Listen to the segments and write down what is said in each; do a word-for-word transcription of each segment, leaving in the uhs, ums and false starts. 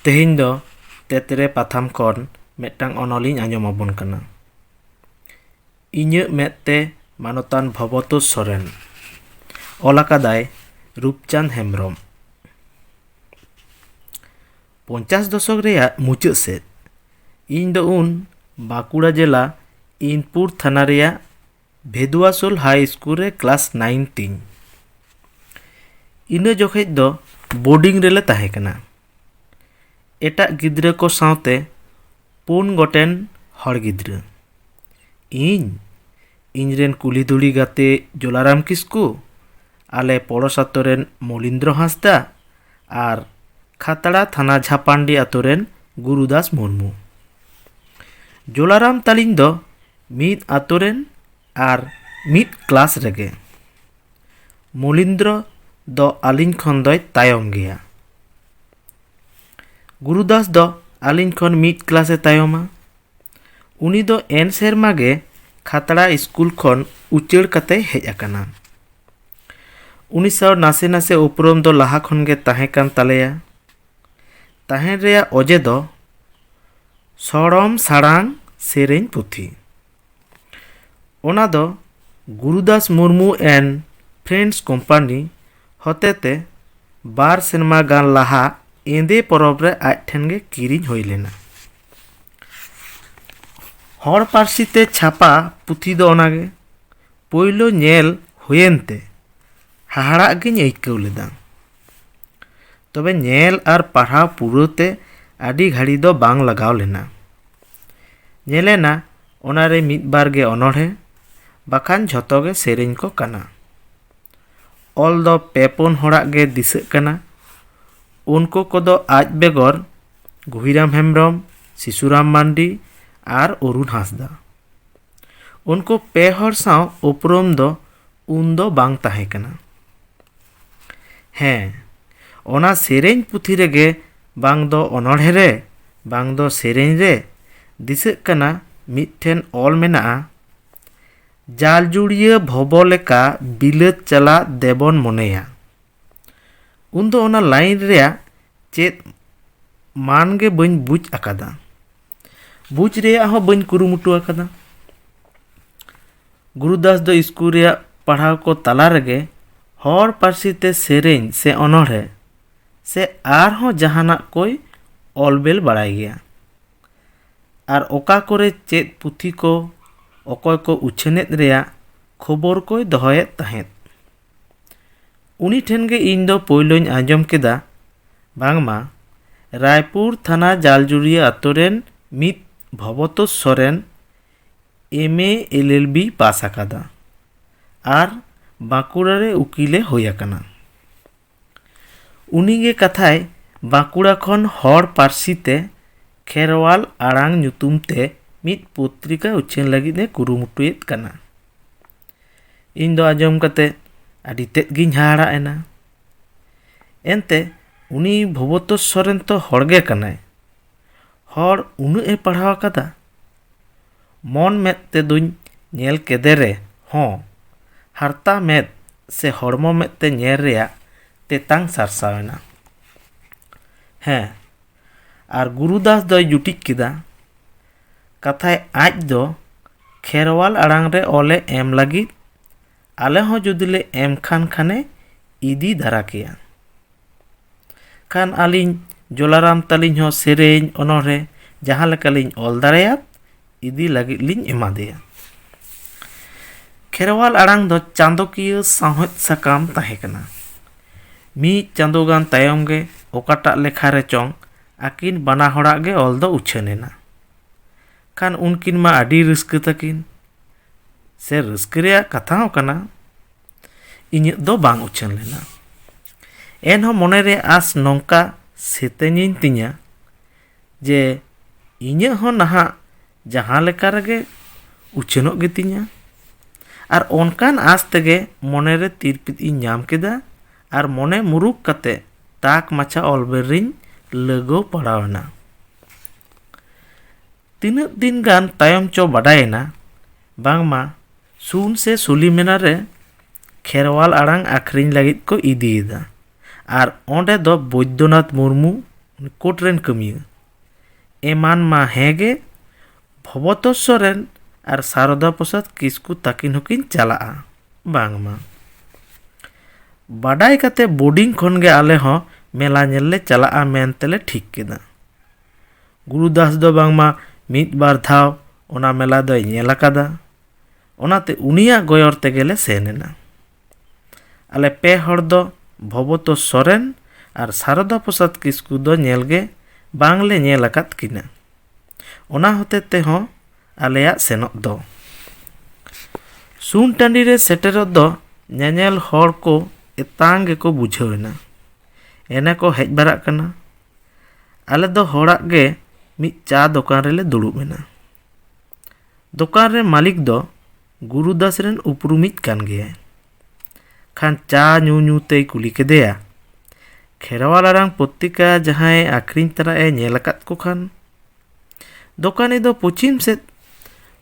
ᱛᱮᱦᱮᱧ ᱫᱚ ᱛᱮᱛᱨᱮ ᱯᱟᱛᱷᱟᱢ ᱠᱷᱚᱱ ᱢᱤᱫᱴᱟᱝ ᱚᱱᱚᱞᱤᱧ ᱟᱸᱡᱚᱢ ᱟᱵᱚᱱ ᱠᱟᱱᱟ᱾ ᱤᱧᱟᱹᱜ ᱢᱮᱫ ᱛᱮ, ᱢᱟᱱᱚᱛᱟᱱ ᱵᱷᱚᱵᱚᱛᱳᱥ ᱥᱚᱨᱮᱱ᱾ ᱚᱞ ᱟᱠᱟᱫᱟᱭ ᱨᱩᱯᱪᱟᱸᱫᱽ ᱦᱮᱢᱵᱨᱚᱢ᱾ ᱯᱚᱧᱪᱟᱥ ᱫᱚᱥᱚᱠ ᱨᱮᱭᱟᱜ ᱢᱩᱪᱟᱹᱫ ᱥᱮᱫ ᱤᱧ ᱫᱚ ᱩᱱ ᱵᱟᱸᱠᱩᱲᱟ ᱡᱮᱞᱟ ᱤᱱᱯᱩᱨ ᱛᱷᱟᱱᱟ ᱨᱮᱭᱟᱜ ᱵᱷᱮᱫᱩᱣᱟᱥᱳᱞ ᱦᱟᱭ ᱥᱠᱩᱞ ᱨᱮ ᱠᱞᱟᱥ ᱱᱟᱭᱤᱱ ᱛᱤᱧ᱾ ᱤᱱᱟᱹ ᱡᱚᱠᱷᱮᱡ ᱫᱚ ᱵᱳᱨᱰᱤᱝ ᱨᱮᱞᱮ ᱛᱟᱦᱮᱸ ᱠᱟᱱᱟ᱾ ᱮᱴᱟᱜ ᱜᱤᱫᱽᱨᱟᱹ ᱠᱚ ᱥᱟᱶᱛᱮ ᱯᱩᱱ ᱜᱚᱴᱮᱱ ᱦᱚᱲ ᱜᱤᱫᱽᱨᱟᱹ᱾ ᱤᱧ, ᱤᱧᱨᱮᱱ ᱠᱩᱞᱦᱤ ᱫᱷᱩᱲᱤ ᱜᱟᱛᱮ ᱡᱚᱞᱟᱨᱟᱢ ᱠᱤᱥᱠᱩ, ᱟᱞᱮ ᱯᱚᱲᱚᱥ ᱟᱛᱳ ᱨᱮᱱ ᱢᱚᱞᱤᱱᱫᱨᱚ ᱦᱟᱸᱥᱫᱟ ᱟᱨ ᱠᱷᱟᱛᱲᱟ ᱛᱷᱟᱱᱟ ᱡᱷᱟᱯᱟᱱᱰᱤ ᱟᱛᱳ ᱨᱮᱱ ᱜᱩᱨᱩᱫᱟᱥ ᱢᱩᱨᱢᱩ᱾ ᱡᱚᱞᱟᱨᱟᱢ ᱛᱟᱹᱞᱤᱧ ᱫᱚ ᱢᱤᱫ ᱟᱛᱳ ᱨᱮᱱ ᱟᱨ ᱢᱤᱫ ᱠᱞᱟᱥ ᱨᱮᱜᱮ᱾ ᱢᱚᱞᱤᱱᱫᱨᱚ ᱫᱚ ᱟᱹᱞᱤᱧ ᱠᱷᱚᱱ ᱫᱚᱭ ᱛᱟᱭᱚᱢ ᱜᱮᱭᱟ᱾ ᱜᱩᱨᱩᱫᱟᱥ ᱫᱚ ᱟᱹᱞᱤᱧ ᱠᱷᱚᱱ ᱢᱤᱫ ᱠᱞᱟᱥ ᱮ ᱛᱟᱭᱚᱢᱟ᱾ ᱩᱱᱤ ᱫᱚ ᱮᱱ ᱥᱮᱨᱢᱟ ᱜᱮ ᱠᱷᱟᱛᱲᱟ ᱥᱠᱩᱞ ᱠᱷᱚᱱ ᱩᱪᱟᱹᱲ ᱠᱟᱛᱮᱭ ᱦᱮᱡ ᱟᱠᱟᱱᱟ᱾ ᱩᱱᱤ ᱥᱟᱶ ᱱᱟᱥᱮ ᱱᱟᱥᱮ ᱩᱯᱨᱩᱢ ᱫᱚ ᱞᱟᱦᱟ ᱠᱷᱚᱱ ᱜᱮ ᱛᱟᱦᱮᱸ ᱠᱟᱱ ᱛᱟᱞᱮᱭᱟ᱾ ᱛᱟᱦᱮᱱ ᱨᱮᱭᱟᱜ ᱚᱡᱮ ᱫᱚ ᱥᱚᱲᱚᱢ ᱥᱟᱲᱟᱝ ᱥᱮᱨᱮᱧ ᱯᱩᱛᱷᱤ᱾ ᱚᱱᱟ ᱫᱚ Gurudas Murmu and Friends Company ᱦᱚᱛᱮᱛᱮ ᱵᱟᱨ ᱥᱮᱨᱢᱟ ᱜᱟᱱ ᱞᱟᱦᱟ ᱮᱸᱫᱮ ᱯᱚᱨᱚᱵᱽ ᱨᱮ ᱟᱡ ᱴᱷᱮᱱ ᱜᱮ ᱠᱤᱨᱤᱧ ᱦᱩᱭ ᱞᱮᱱᱟ᱾ ᱦᱚᱲ ᱯᱟᱹᱨᱥᱤ ᱛᱮ ᱪᱷᱟᱯᱟ ᱯᱩᱛᱷᱤ ᱫᱚ ᱚᱱᱟᱜᱮ᱾ ᱯᱳᱭᱞᱳ ᱧᱮᱞ ᱦᱩᱭᱮᱱ ᱛᱮ ᱦᱟᱦᱟᱲᱟᱜ ᱜᱤᱧ ᱟᱹᱭᱠᱟᱹᱣ ᱞᱮᱫᱟ᱾ ᱛᱚᱵᱮ ᱧᱮᱞ ᱟᱨ ᱯᱟᱲᱦᱟᱣ ᱯᱩᱨᱟᱹᱣ ᱛᱮ ᱟᱹᱰᱤ ᱜᱷᱟᱹᱲᱤ ᱫᱚ ᱵᱟᱝ ᱞᱟᱜᱟᱣ ᱞᱮᱱᱟ᱾ ᱧᱮᱞᱮᱱᱟ, ᱚᱱᱟᱨᱮ ᱢᱤᱫ ᱵᱟᱨ ᱜᱮ ᱚᱱᱚᱬᱦᱮ, ᱵᱟᱠᱷᱟᱱ ᱡᱷᱚᱛᱚ ᱜᱮ ᱥᱮᱨᱮᱧ ᱠᱚ ᱠᱟᱱᱟ᱾ ᱚᱞ ᱫᱚ ᱯᱮ ᱯᱩᱱ ᱦᱚᱲᱟᱜ ᱜᱮ ᱫᱤᱥᱟᱹᱜ ᱠᱟᱱᱟ᱾ ᱩᱱᱠᱩ ᱠᱚᱫᱚ ᱟᱡ ᱵᱮᱜᱚᱨ ᱜᱩᱦᱤᱨᱟᱢ ᱦᱮᱢᱵᱨᱚᱢ, ᱥᱤᱥᱩᱨᱟᱢ ᱢᱟᱱᱰᱤ ᱟᱨ ᱚᱨᱩᱱ ᱦᱟᱸᱥᱫᱟ᱾ ᱩᱱᱠᱩ ᱯᱮ ᱦᱚᱲ ᱥᱟᱶ ᱩᱯᱨᱩᱢ ᱫᱚ ᱩᱱ ᱫᱚ ᱵᱟᱝ ᱛᱟᱦᱮᱸ ᱠᱟᱱᱟ᱾ ᱦᱮᱸ, ᱚᱱᱟ ᱥᱮᱨᱮᱧ ᱯᱩᱛᱷᱤ ᱨᱮᱜᱮ ᱵᱟᱝ ᱫᱚ ᱚᱱᱚᱬᱦᱮ ᱨᱮ, ᱵᱟᱝ ᱫᱚ ᱥᱮᱨᱮᱧ ᱨᱮ ᱫᱤᱥᱟᱹᱜ ᱠᱟᱱᱟ, ᱢᱤᱫᱴᱷᱮᱱ ᱚᱞ ᱢᱮᱱᱟᱜᱼᱟ, "ᱡᱟᱞᱡᱩᱲᱤᱭᱟᱹ ᱵᱷᱚᱵᱚ ᱞᱮᱠᱟ ᱵᱤᱞᱟᱹᱛ ᱪᱟᱞᱟᱜ ᱫᱮᱵᱚᱱ ᱢᱚᱱᱮᱭᱟ᱾" ᱩᱱᱫᱚ ᱚᱱᱟ ᱞᱟᱭᱤᱱ ᱨᱮᱭᱟᱜ ᱪᱮᱫ ᱢᱟᱱ ᱜᱮ ᱵᱟᱹᱧ ᱵᱩᱡᱽ ᱟᱠᱟᱫᱟ᱾ ᱵᱩᱡᱽ ᱨᱮᱭᱟᱜ ᱦᱚᱸ ᱵᱟᱹᱧ ᱠᱩᱨᱩᱢᱩᱴᱩ ᱟᱠᱟᱫᱟ᱾ ᱜᱩᱨᱩᱫᱟᱥ ᱫᱚ ᱥᱠᱩᱞ ᱨᱮᱭᱟᱜ ᱯᱟᱲᱦᱟᱣ ᱠᱚ ᱛᱟᱞᱟ ᱨᱮᱜᱮ ᱦᱚᱲ ᱯᱟᱹᱨᱥᱤ ᱛᱮ ᱥᱮᱨᱮᱧ ᱥᱮ ᱚᱱᱚᱬᱦᱮ ᱥᱮ ᱟᱨᱦᱚᱸ ᱡᱟᱦᱟᱱᱟᱜ ᱠᱚᱭ ᱚᱞ ᱵᱮᱞ ᱵᱟᱲᱟᱭ ᱜᱮᱭᱟ᱾ ᱟᱨ ᱚᱠᱟ ᱠᱚᱨᱮ ᱪᱮᱫ ᱯᱩᱛᱷᱤ ᱠᱚ ᱚᱠᱚᱭ ᱠᱚ ᱩᱪᱷᱟᱹᱱᱮᱫ ᱨᱮᱭᱟᱜ ᱠᱷᱚᱵᱚᱨ ᱠᱚᱭ ᱫᱚᱦᱚᱭᱮᱫ ᱛᱟᱦᱮᱸᱫ᱾ ᱩᱱᱤ ᱴᱷᱮᱱ ᱜᱮ ᱤᱧ ᱫᱚ ᱯᱳᱭᱞᱳᱧ ᱟᱸᱡᱚᱢ ᱠᱮᱫᱟ ᱵᱟᱝᱢᱟ ᱨᱟᱭᱯᱩᱨ ᱛᱷᱟᱱᱟ ᱡᱟᱞᱡᱩᱲᱤᱭᱟᱹ ᱟᱛᱳ ᱨᱮᱱ ᱢᱤᱫ ᱵᱷᱚᱵᱚᱛᱳᱥ ᱥᱚᱨᱮᱱ ᱮᱢ ᱮ ᱮᱞ ᱮᱞ ᱵᱤ ᱯᱟᱥ ᱟᱠᱟᱫᱟ ᱟᱨ ᱵᱟᱸᱠᱩᱲᱟ ᱨᱮ ᱩᱠᱤᱞᱮ ᱦᱩᱭ ᱟᱠᱟᱱᱟ᱾ ᱩᱱᱤᱜᱮ ᱠᱟᱛᱷᱟᱭ ᱵᱟᱸᱠᱩᱲᱟ ᱠᱷᱚᱱ ᱦᱚᱲ ᱯᱟᱹᱨᱥᱤ ᱛᱮ ᱠᱷᱮᱨᱣᱟᱞ ᱟᱲᱟᱝ ᱧᱩᱛᱩᱢ ᱛᱮ ᱢᱤᱫ ᱯᱚᱛᱨᱤᱠᱟ ᱩᱪᱷᱟᱹᱱ ᱞᱟᱹᱜᱤᱫ ᱮ ᱠᱩᱨᱩᱢᱩᱴᱩᱭᱮᱫ ᱠᱟᱱᱟ᱾ ᱤᱧ ᱫᱚ ᱟᱸᱡᱚᱢ ᱠᱟᱛᱮ ᱟᱹᱰᱤ ᱛᱮᱫ ᱜᱤᱧ ᱦᱟᱦᱟᱲᱟᱜ ᱮᱱᱟ᱾ ᱮᱱᱛᱮ ᱩᱱᱤ ᱵᱷᱚᱵᱚᱛᱳᱥ ᱥᱚᱨᱮᱱ ᱛᱚ ᱦᱚᱲ ᱜᱮ ᱠᱟᱱᱟᱭ᱾ ᱦᱚᱲ ᱩᱱᱟᱹᱜ ᱮ ᱯᱟᱲᱦᱟᱣ ᱟᱠᱟᱫᱟ᱾ ᱢᱚᱱ ᱢᱮᱫ ᱛᱮᱫᱚᱧ ᱧᱮᱞ ᱠᱮᱫᱮ ᱨᱮ ᱦᱚᱸ ᱦᱟᱨᱛᱟ ᱢᱮᱫ ᱥᱮ ᱦᱚᱲᱢᱚ ᱢᱮᱫ ᱛᱮ ᱧᱮᱞ ᱨᱮᱭᱟᱜ ᱛᱮᱛᱟᱝ ᱥᱟᱨᱥᱟᱣ ᱮᱱᱟ᱾ ᱦᱮᱸ, ᱟᱨ ᱜᱩᱨᱩᱫᱟᱥ ᱫᱚᱭ ᱡᱩᱴᱤᱡ ᱠᱮᱫᱟ, ᱠᱟᱛᱷᱟᱭ ᱟᱡ ᱫᱚ ᱠᱷᱮᱨᱣᱟᱞ ᱟᱲᱟᱝ ᱨᱮ ᱚᱞᱮ ᱮᱢ ᱞᱟᱹᱜᱤᱫ, ᱟᱞᱮ ᱦᱚᱸ ᱡᱩᱫᱤ ᱞᱮ ᱮᱢ ᱠᱷᱟᱱ ᱠᱷᱟᱱᱮ ᱤᱫᱤ ᱫᱟᱨᱟ ᱠᱮᱭᱟ᱾ ᱠᱷᱟᱱ ᱟᱹᱞᱤᱧ ᱡᱚᱞᱟᱨᱟᱢ ᱛᱟᱹᱞᱤᱧ ᱦᱚᱸ ᱥᱮᱨᱮᱧ ᱚᱱᱚᱬᱦᱮ ᱡᱟᱦᱟᱸ ᱞᱮᱠᱟᱞᱤᱧ ᱚᱞ ᱫᱟᱲᱮᱭᱟᱫ ᱤᱫᱤ ᱞᱟᱹᱜᱤᱫ ᱞᱤᱧ ᱮᱢᱟᱫᱮᱭᱟ᱾ ᱠᱷᱮᱨᱣᱟᱞ ᱟᱲᱟᱝ ᱫᱚ ᱪᱟᱸᱫᱚᱠᱤᱭᱟᱹ ᱥᱟᱶᱦᱮᱫ ᱥᱟᱠᱟᱢ ᱛᱟᱦᱮᱸ ᱠᱟᱱᱟ᱾ ᱢᱤᱫ ᱪᱟᱸᱫᱳ ᱜᱟᱱ ᱛᱟᱭᱚᱢ ᱜᱮ ᱚᱠᱟᱴᱟᱜ ᱞᱮᱠᱷᱟ ᱨᱮᱪᱚᱝ ᱟᱹᱠᱤᱱ ᱵᱟᱱᱟ ᱦᱚᱲᱟᱜ ᱜᱮ ᱚᱞ ᱫᱚ ᱩᱪᱷᱟᱹᱱ ᱮᱱᱟ᱾ ᱠᱷᱟᱱ ᱩᱱᱠᱤᱱ ᱢᱟ ᱟᱹᱰᱤ ᱨᱟᱹᱥᱠᱟᱹ ᱛᱟᱹᱠᱤᱱ᱾ ᱥᱮ ᱨᱟᱹᱥᱠᱟᱹ ᱨᱮᱭᱟᱜ ᱠᱟᱛᱷᱟ ᱦᱚᱸ ᱠᱟᱱᱟ, ᱤᱧᱟᱹᱜ ᱫᱚ ᱵᱟᱝ ᱩᱪᱷᱟᱹᱱ ᱞᱮᱱᱟ᱾ ᱮᱱᱦᱚᱸ ᱢᱚᱱᱮᱨᱮ ᱟᱸᱥ ᱱᱚᱝᱠᱟ ᱥᱮᱛᱮᱧᱤᱧ ᱛᱤᱧᱟ ᱡᱮ ᱤᱧᱟᱹᱜ ᱦᱚᱸ ᱱᱟᱦᱟᱜ ᱡᱟᱦᱟᱸ ᱞᱮᱠᱟ ᱨᱮᱜᱮ ᱩᱪᱷᱟᱹᱱᱚᱜ ᱜᱮᱛᱤᱧᱟ᱾ ᱟᱨ ᱚᱱᱠᱟᱱ ᱟᱸᱥ ᱛᱮᱜᱮ ᱢᱚᱱᱮᱨᱮ ᱛᱤᱨᱯᱤᱫ ᱤᱧ ᱧᱟᱢ ᱠᱮᱫᱟ ᱟᱨ ᱢᱚᱱᱮ ᱢᱩᱨᱩᱠ ᱠᱟᱛᱮ ᱛᱟᱠ ᱢᱟᱪᱷᱟ ᱚᱞ ᱵᱮᱞ ᱨᱤᱧ ᱞᱟᱹᱜᱟᱹᱣ ᱯᱟᱲᱟᱣ ᱮᱱᱟ᱾ ᱛᱤᱱᱟᱹᱜ ᱫᱤᱱ ᱜᱟᱱ ᱛᱟᱭᱚᱢ ᱪᱚ ᱵᱟᱰᱟᱭᱮᱱᱟ, ᱵᱟᱝᱢᱟ ᱥᱩᱱ ᱥᱮ ᱥᱩᱞᱤᱢᱮᱞᱟ ᱨᱮ ᱠᱷᱮᱨᱣᱟᱞ ᱟᱲᱟᱝ ᱟᱹᱠᱷᱨᱤᱧ ᱞᱟᱹᱜᱤᱫ ᱠᱚ ᱤᱫᱤᱭᱮᱫᱟ᱾ ᱟᱨ ᱚᱸᱰᱮ ᱫᱚ ᱵᱳᱭᱫᱚᱱᱟᱛᱷ ᱢᱩᱨᱢᱩ, ᱩᱱᱤ ᱠᱳᱨᱴ ᱨᱮᱱ ᱠᱟᱹᱢᱤᱭᱟᱹ, ᱮᱢᱟᱱ ᱢᱟ ᱦᱮᱸ ᱜᱮ, ᱵᱷᱚᱵᱚᱛᱳᱥ ᱥᱚᱨᱮᱱ ᱟᱨ ᱥᱟᱨᱚᱫᱟ ᱯᱨᱚᱥᱟᱫᱽ ᱠᱤᱥᱠᱩ ᱛᱟᱹᱠᱤᱱ ᱦᱚᱸᱠᱤᱱ ᱪᱟᱞᱟᱜᱼᱟ ᱵᱟᱝᱢᱟ᱾ ᱵᱟᱰᱟᱭ ᱠᱟᱛᱮ ᱵᱳᱨᱰᱤᱝ ᱠᱷᱚᱱ ᱜᱮ ᱟᱞᱮ ᱦᱚᱸ ᱢᱮᱞᱟ ᱧᱮᱞ ᱞᱮ ᱪᱟᱞᱟᱜᱼᱟ ᱢᱮᱱᱛᱮ ᱞᱮ ᱴᱷᱤᱠ ᱠᱮᱫᱟ᱾ ᱜᱩᱨᱩᱫᱟᱥ ᱫᱚ ᱵᱟᱝᱢᱟ ᱢᱤᱫ ᱵᱟᱨ ᱫᱷᱟᱣ ᱚᱱᱟ ᱢᱮᱞᱟ ᱫᱚᱭ ᱧᱮᱞ ᱟᱠᱟᱫᱟ᱾ ᱚᱱᱟᱛᱮ ᱩᱱᱤᱭᱟᱜ ᱜᱚᱭᱚᱨ ᱛᱮᱜᱮ ᱞᱮ ᱥᱮᱱ ᱮᱱᱟ᱾ ᱟᱞᱮ ᱯᱮ ᱦᱚᱲ ᱫᱚ ᱵᱷᱚᱵᱚᱛᱳᱥ ᱥᱚᱨᱮᱱ ᱟᱨ ᱥᱟᱨᱚᱫᱟ ᱯᱨᱚᱥᱟᱫᱽ ᱠᱤᱥᱠᱩ ᱫᱚ ᱧᱮᱞ ᱜᱮ ᱵᱟᱝ ᱞᱮ ᱧᱮᱞ ᱟᱠᱟᱫ ᱠᱤᱱᱟ᱾ ᱚᱱᱟ ᱦᱚᱛᱮ ᱛᱮᱦᱚᱸ ᱟᱞᱮᱭᱟᱜ ᱥᱮᱱᱚᱜ ᱫᱚ᱾ ᱥᱩᱱ ᱴᱟᱺᱰᱤ ᱨᱮ ᱥᱮᱴᱮᱨᱚᱜ ᱫᱚ ᱧᱮᱧᱮᱞ ᱦᱚᱲ ᱠᱚ ᱮᱛᱟᱝ ᱜᱮᱠᱚ ᱵᱩᱡᱷᱟᱹᱣ ᱮᱱᱟ᱾ ᱮᱱᱮ ᱠᱚ ᱦᱮᱡ ᱵᱟᱲᱟᱜ ᱠᱟᱱᱟ᱾ ᱟᱞᱮ ᱫᱚ ᱦᱚᱲᱟᱜ ᱜᱮ ᱢᱤᱫ ᱪᱟ ᱫᱚᱠᱟᱱ ᱨᱮᱞᱮ ᱫᱩᱲᱩᱵ ᱮᱱᱟ᱾ ᱫᱚᱠᱟᱱ ᱨᱮ ᱢᱟᱹᱞᱤᱠ ᱫᱚ ᱜᱩᱨᱩᱫᱟᱥ ᱨᱮᱱ ᱩᱯᱨᱩᱢᱤᱡ ᱠᱟᱱ ᱜᱮᱭᱟᱭ᱾ ᱠᱷᱟᱱ ᱪᱟ ᱧᱩ ᱧᱩ ᱛᱮᱭ ᱠᱩᱞᱤ ᱠᱮᱫᱮᱭᱟ, "ᱠᱷᱮᱨᱣᱟᱞ ᱟᱲᱟᱝ ᱯᱚᱛᱨᱤᱠᱟ ᱡᱟᱦᱟᱸᱭ ᱟᱠᱷᱨᱤᱧ ᱛᱟᱨᱟ ᱮ ᱧᱮᱞ ᱟᱠᱟᱫ ᱠᱚ ᱠᱷᱟᱱ?" ᱫᱚᱠᱟᱱᱤ ᱫᱚ ᱯᱚᱪᱷᱤᱢ ᱥᱮᱫ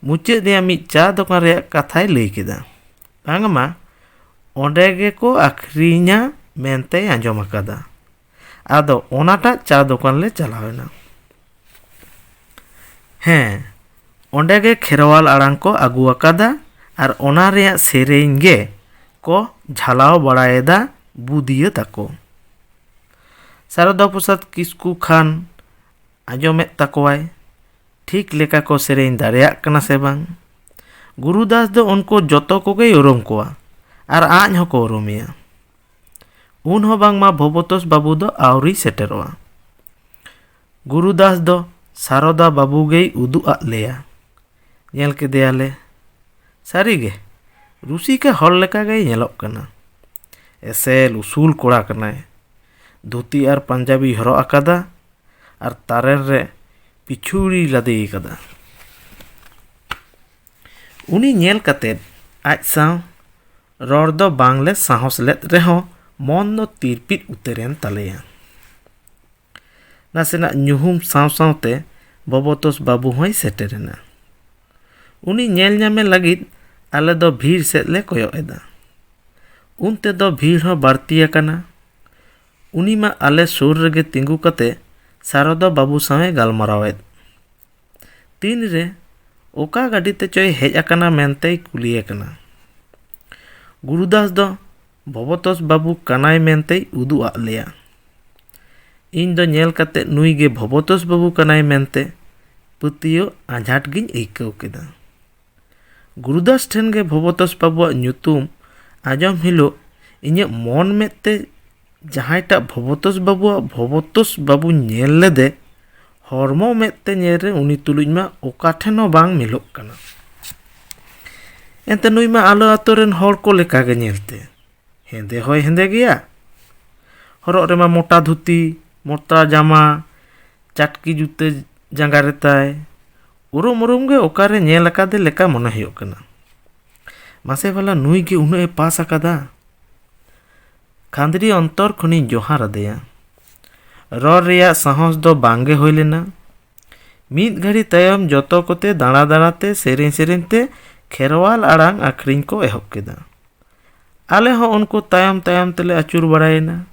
ᱢᱩᱪᱟᱹᱫ ᱨᱮᱭᱟᱜ ᱢᱤᱫ ᱪᱟ ᱫᱚᱠᱟᱱ ᱨᱮᱭᱟᱜ ᱠᱟᱛᱷᱟᱭ ᱞᱟᱹᱭ ᱠᱮᱫᱟ᱾ ᱵᱟᱝᱢᱟ ᱚᱸᱰᱮ ᱜᱮᱠᱚ ᱟᱠᱷᱨᱤᱧᱟ ᱢᱮᱱᱛᱮᱭ ᱟᱸᱡᱚᱢ ᱟᱠᱟᱫᱟ᱾ ᱟᱫᱚ ᱚᱱᱟᱴᱟᱜ ᱪᱟ ᱫᱚᱠᱟᱱ ᱞᱮ ᱪᱟᱞᱟᱣ ᱮᱱᱟ᱾ ᱦᱮᱸ, ᱚᱸᱰᱮ ᱜᱮ ᱠᱷᱮᱨᱣᱟᱞ ᱟᱲᱟᱝ ᱠᱚ ᱟᱹᱜᱩ ᱟᱠᱟᱫᱟ ᱟᱨ ᱚᱱᱟ ᱨᱮᱭᱟᱜ ᱥᱮᱨᱮᱧ ᱜᱮ ᱠᱚ ᱡᱷᱟᱞᱟᱣ ᱵᱟᱲᱟᱭᱮᱫᱟ ᱵᱩᱫᱤᱭᱟᱹ ᱛᱟᱠᱚ᱾ ᱥᱟᱨᱚᱫᱟ ᱯᱨᱚᱥᱟᱫᱽ ᱠᱤᱥᱠᱩ ᱠᱷᱟᱱ ᱟᱸᱡᱚᱢᱮᱫ ᱛᱟᱠᱚᱣᱟᱭ, ᱴᱷᱤᱠ ᱞᱮᱠᱟ ᱠᱚ ᱥᱮᱨᱮᱧ ᱫᱟᱲᱮᱭᱟᱜ ᱠᱟᱱᱟ ᱥᱮ ᱵᱟᱝ᱾ ᱜᱩᱨᱩᱫᱟᱥ ᱫᱚ ᱩᱱᱠᱩ ᱡᱚᱛᱚ ᱠᱚᱜᱮᱭ ᱩᱨᱩᱢ ᱠᱚᱣᱟ ᱟᱨ ᱟᱡ ᱦᱚᱸᱠᱚ ᱩᱨᱩᱢᱮᱭᱟ᱾ ᱩᱱ ᱦᱚᱸ ᱵᱟᱝᱢᱟ ᱵᱷᱚᱵᱚᱛᱳᱥ ᱵᱟᱹᱵᱩ ᱫᱚ ᱟᱹᱣᱨᱤ ᱥᱮᱴᱮᱨᱚᱜᱼᱟ᱾ ᱜᱩᱨᱩᱫᱟᱥ ᱫᱚ ᱥᱟᱨᱚᱫᱟ ᱵᱟᱹᱵᱩ ᱜᱮᱭ ᱩᱫᱩᱜ ᱟᱫ ᱞᱮᱭᱟ᱾ ᱧᱮᱞ ᱠᱮᱫᱮᱭᱟᱞᱮ᱾ ᱥᱟᱹᱨᱤᱜᱮ, ᱨᱩᱥᱤᱠᱟ ᱦᱚᱲ ᱞᱮᱠᱟ ᱜᱮᱭ ᱧᱮᱞᱚᱜ ᱠᱟᱱᱟ᱾ ᱮᱥᱮᱞ ᱩᱥᱩᱞ ᱠᱚᱲᱟ ᱠᱟᱱᱟᱭ᱾ ᱫᱷᱩᱛᱤ ᱟᱨ ᱯᱟᱧᱡᱟᱵᱤ ᱦᱚᱨᱚᱜ ᱟᱠᱟᱫᱟ ᱟᱨ ᱛᱟᱨᱮᱱ ᱨᱮ ᱯᱤᱪᱷᱩᱲᱤ ᱞᱟᱫᱮ ᱟᱠᱟᱫᱟ᱾ ᱩᱱᱤ ᱧᱮᱞ ᱠᱟᱛᱮᱫ ᱟᱡ ᱥᱟᱶ ᱨᱚᱲ ᱫᱚ ᱵᱟᱝᱞᱮ ᱥᱟᱦᱚᱥ ᱞᱮᱫ ᱨᱮᱦᱚᱸ ᱢᱚᱱ ᱫᱚ ᱛᱤᱨᱯᱤᱫ ᱩᱛᱟᱹᱨᱮᱱ ᱛᱟᱞᱮᱭᱟ᱾ ᱱᱟᱥᱮᱱᱟᱜ ᱧᱩᱦᱩᱢ ᱥᱟᱶ ᱥᱟᱶᱛᱮ ᱵᱚᱵᱚᱛᱳᱥ ᱵᱟᱹᱵᱩ ᱦᱚᱸᱭ ᱥᱮᱴᱮᱨᱮᱱᱟ᱾ ᱩᱱᱤ ᱧᱮᱞ ᱧᱟᱢᱮ ᱞᱟᱹᱜᱤᱫ ᱟᱞᱮ ᱫᱚ ᱵᱷᱤᱲ ᱥᱮᱫ ᱞᱮ ᱠᱚᱭᱚᱜ ᱮᱫᱟ᱾ ᱩᱱ ᱛᱮᱫᱚ ᱵᱷᱤᱲ ᱦᱚᱸ ᱵᱟᱹᱲᱛᱤ ᱟᱠᱟᱱᱟ᱾ ᱩᱱᱤ ᱢᱟ ᱟᱞᱮ ᱥᱩᱨ ᱨᱮᱜᱮ ᱛᱤᱸᱜᱩ ᱠᱟᱛᱮ ᱥᱟᱨᱚᱫᱟ ᱵᱟᱹᱵᱩ ᱥᱟᱶ ᱮ ᱜᱟᱞᱢᱟᱨᱟᱣᱮᱫ᱾ ᱛᱤᱱᱨᱮ ᱚᱠᱟ ᱜᱟᱹᱰᱤ ᱛᱮᱪᱚᱭ ᱦᱮᱡ ᱟᱠᱟᱱᱟ ᱢᱮᱱᱛᱮᱭ ᱠᱩᱞᱤᱭᱮ ᱠᱟᱱᱟ᱾ ᱜᱩᱨᱩᱫᱟᱥ ᱫᱚ ᱵᱷᱚᱵᱚᱛᱳᱥ ᱵᱟᱹᱵᱩ ᱠᱟᱱᱟᱭ ᱢᱮᱱᱛᱮᱭ ᱩᱫᱩᱜ ᱟᱫ ᱞᱮᱭᱟ᱾ ᱤᱧ ᱫᱚ ᱧᱮᱞ ᱠᱟᱛᱮ ᱱᱩᱭ ᱜᱮ ᱵᱷᱚᱵᱚᱛᱳᱥ ᱵᱟᱹᱵᱩ ᱠᱟᱱᱟᱭ ᱢᱮᱱᱛᱮ ᱯᱟᱹᱛᱭᱟᱹᱣ ᱟᱸᱡᱷᱟᱴ ᱜᱤᱧ ᱟᱹᱭᱠᱟᱹᱣ ᱠᱮᱫᱟ᱾ ᱜᱩᱨᱩᱫᱟᱥ ᱴᱷᱮᱱ ᱜᱮ ᱵᱷᱚᱵᱚᱛᱳᱥ ᱵᱟᱹᱵᱩᱣᱟᱜ ᱧᱩᱛᱩᱢ ᱟᱸᱡᱚᱢ ᱦᱤᱞᱳᱜ ᱤᱧᱟᱹᱜ ᱢᱚᱱ ᱢᱮᱫ ᱛᱮ ᱡᱟᱦᱟᱸᱭᱴᱟᱜ ᱵᱷᱚᱵᱚᱛᱳᱥ ᱵᱟᱹᱵᱩᱣᱟᱜ ᱵᱷᱚᱵᱚᱛᱳᱥ ᱵᱟᱹᱵᱩᱧ ᱧᱮᱞ ᱞᱮᱫᱮ, ᱦᱚᱲᱢᱚ ᱢᱮᱫ ᱛᱮ ᱧᱮᱞ ᱨᱮ ᱩᱱᱤ ᱛᱩᱞᱩᱡ ᱢᱟ ᱚᱠᱟ ᱴᱷᱮᱱ ᱦᱚᱸ ᱵᱟᱝ ᱢᱤᱞᱚᱜ ᱠᱟᱱᱟ᱾ ᱮᱱᱛᱮ ᱱᱩᱭ ᱢᱟ ᱟᱞᱮ ᱟᱛᱳ ᱨᱮᱱ ᱦᱚᱲ ᱠᱚ ᱞᱮᱠᱟᱜᱮ ᱧᱮᱞᱛᱮ᱾ ᱦᱮᱸᱫᱮ ᱦᱚᱸᱭ ᱦᱮᱸᱫᱮ ᱜᱮᱭᱟ᱾ ᱦᱚᱨᱚᱜ ᱨᱮᱢᱟ ᱢᱚᱴᱟ ᱫᱷᱩᱛᱤ, ᱢᱚᱴᱟ ᱡᱟᱢᱟ, ᱪᱟᱴᱠᱤ ᱡᱩᱛᱟᱹ ᱡᱟᱸᱜᱟ ᱨᱮ ᱛᱟᱭ᱾ ᱩᱨᱩᱢ ᱩᱨᱩᱢ ᱜᱮ ᱚᱠᱟᱨᱮ ᱧᱮᱞ ᱟᱠᱟᱫᱮ ᱞᱮᱠᱟ ᱢᱚᱱᱮ ᱦᱩᱭᱩᱜ ᱠᱟᱱᱟ᱾ ᱢᱟᱥᱮ ᱵᱷᱟᱞᱟ ᱱᱩᱭ ᱜᱮ ᱩᱱᱟᱹᱜ ᱮ ᱯᱟᱥ ᱟᱠᱟᱫᱟ? ᱠᱷᱟᱸᱫᱽᱨᱤ ᱚᱱᱛᱚᱨ ᱠᱷᱚᱱᱤᱧ ᱡᱚᱦᱟᱨ ᱟᱫᱮᱭᱟ᱾ ᱨᱚᱲ ᱨᱮᱭᱟᱜ ᱥᱟᱦᱚᱥ ᱫᱚ ᱵᱟᱝ ᱜᱮ ᱦᱩᱭ ᱞᱮᱱᱟ᱾ ᱢᱤᱫ ᱜᱷᱟᱹᱲᱤ ᱛᱟᱭᱚᱢ ᱡᱚᱛᱚ ᱠᱚᱛᱮ ᱫᱟᱬᱟ ᱫᱟᱬᱟ ᱛᱮ ᱥᱮᱨᱮᱧ ᱥᱮᱨᱮᱧ ᱛᱮ ᱠᱷᱮᱨᱣᱟᱞ ᱟᱲᱟᱝ ᱟᱠᱷᱨᱤᱧ ᱠᱚ ᱮᱦᱚᱵ ᱠᱮᱫᱟ᱾ ᱟᱞᱮ ᱦᱚᱸ ᱩᱱᱠᱩ ᱛᱟᱭᱚᱢ ᱛᱟᱭᱚᱢ ᱛᱮᱞᱮ ᱟᱹᱪᱩᱨ ᱵᱟᱲᱟᱭᱮᱱᱟ᱾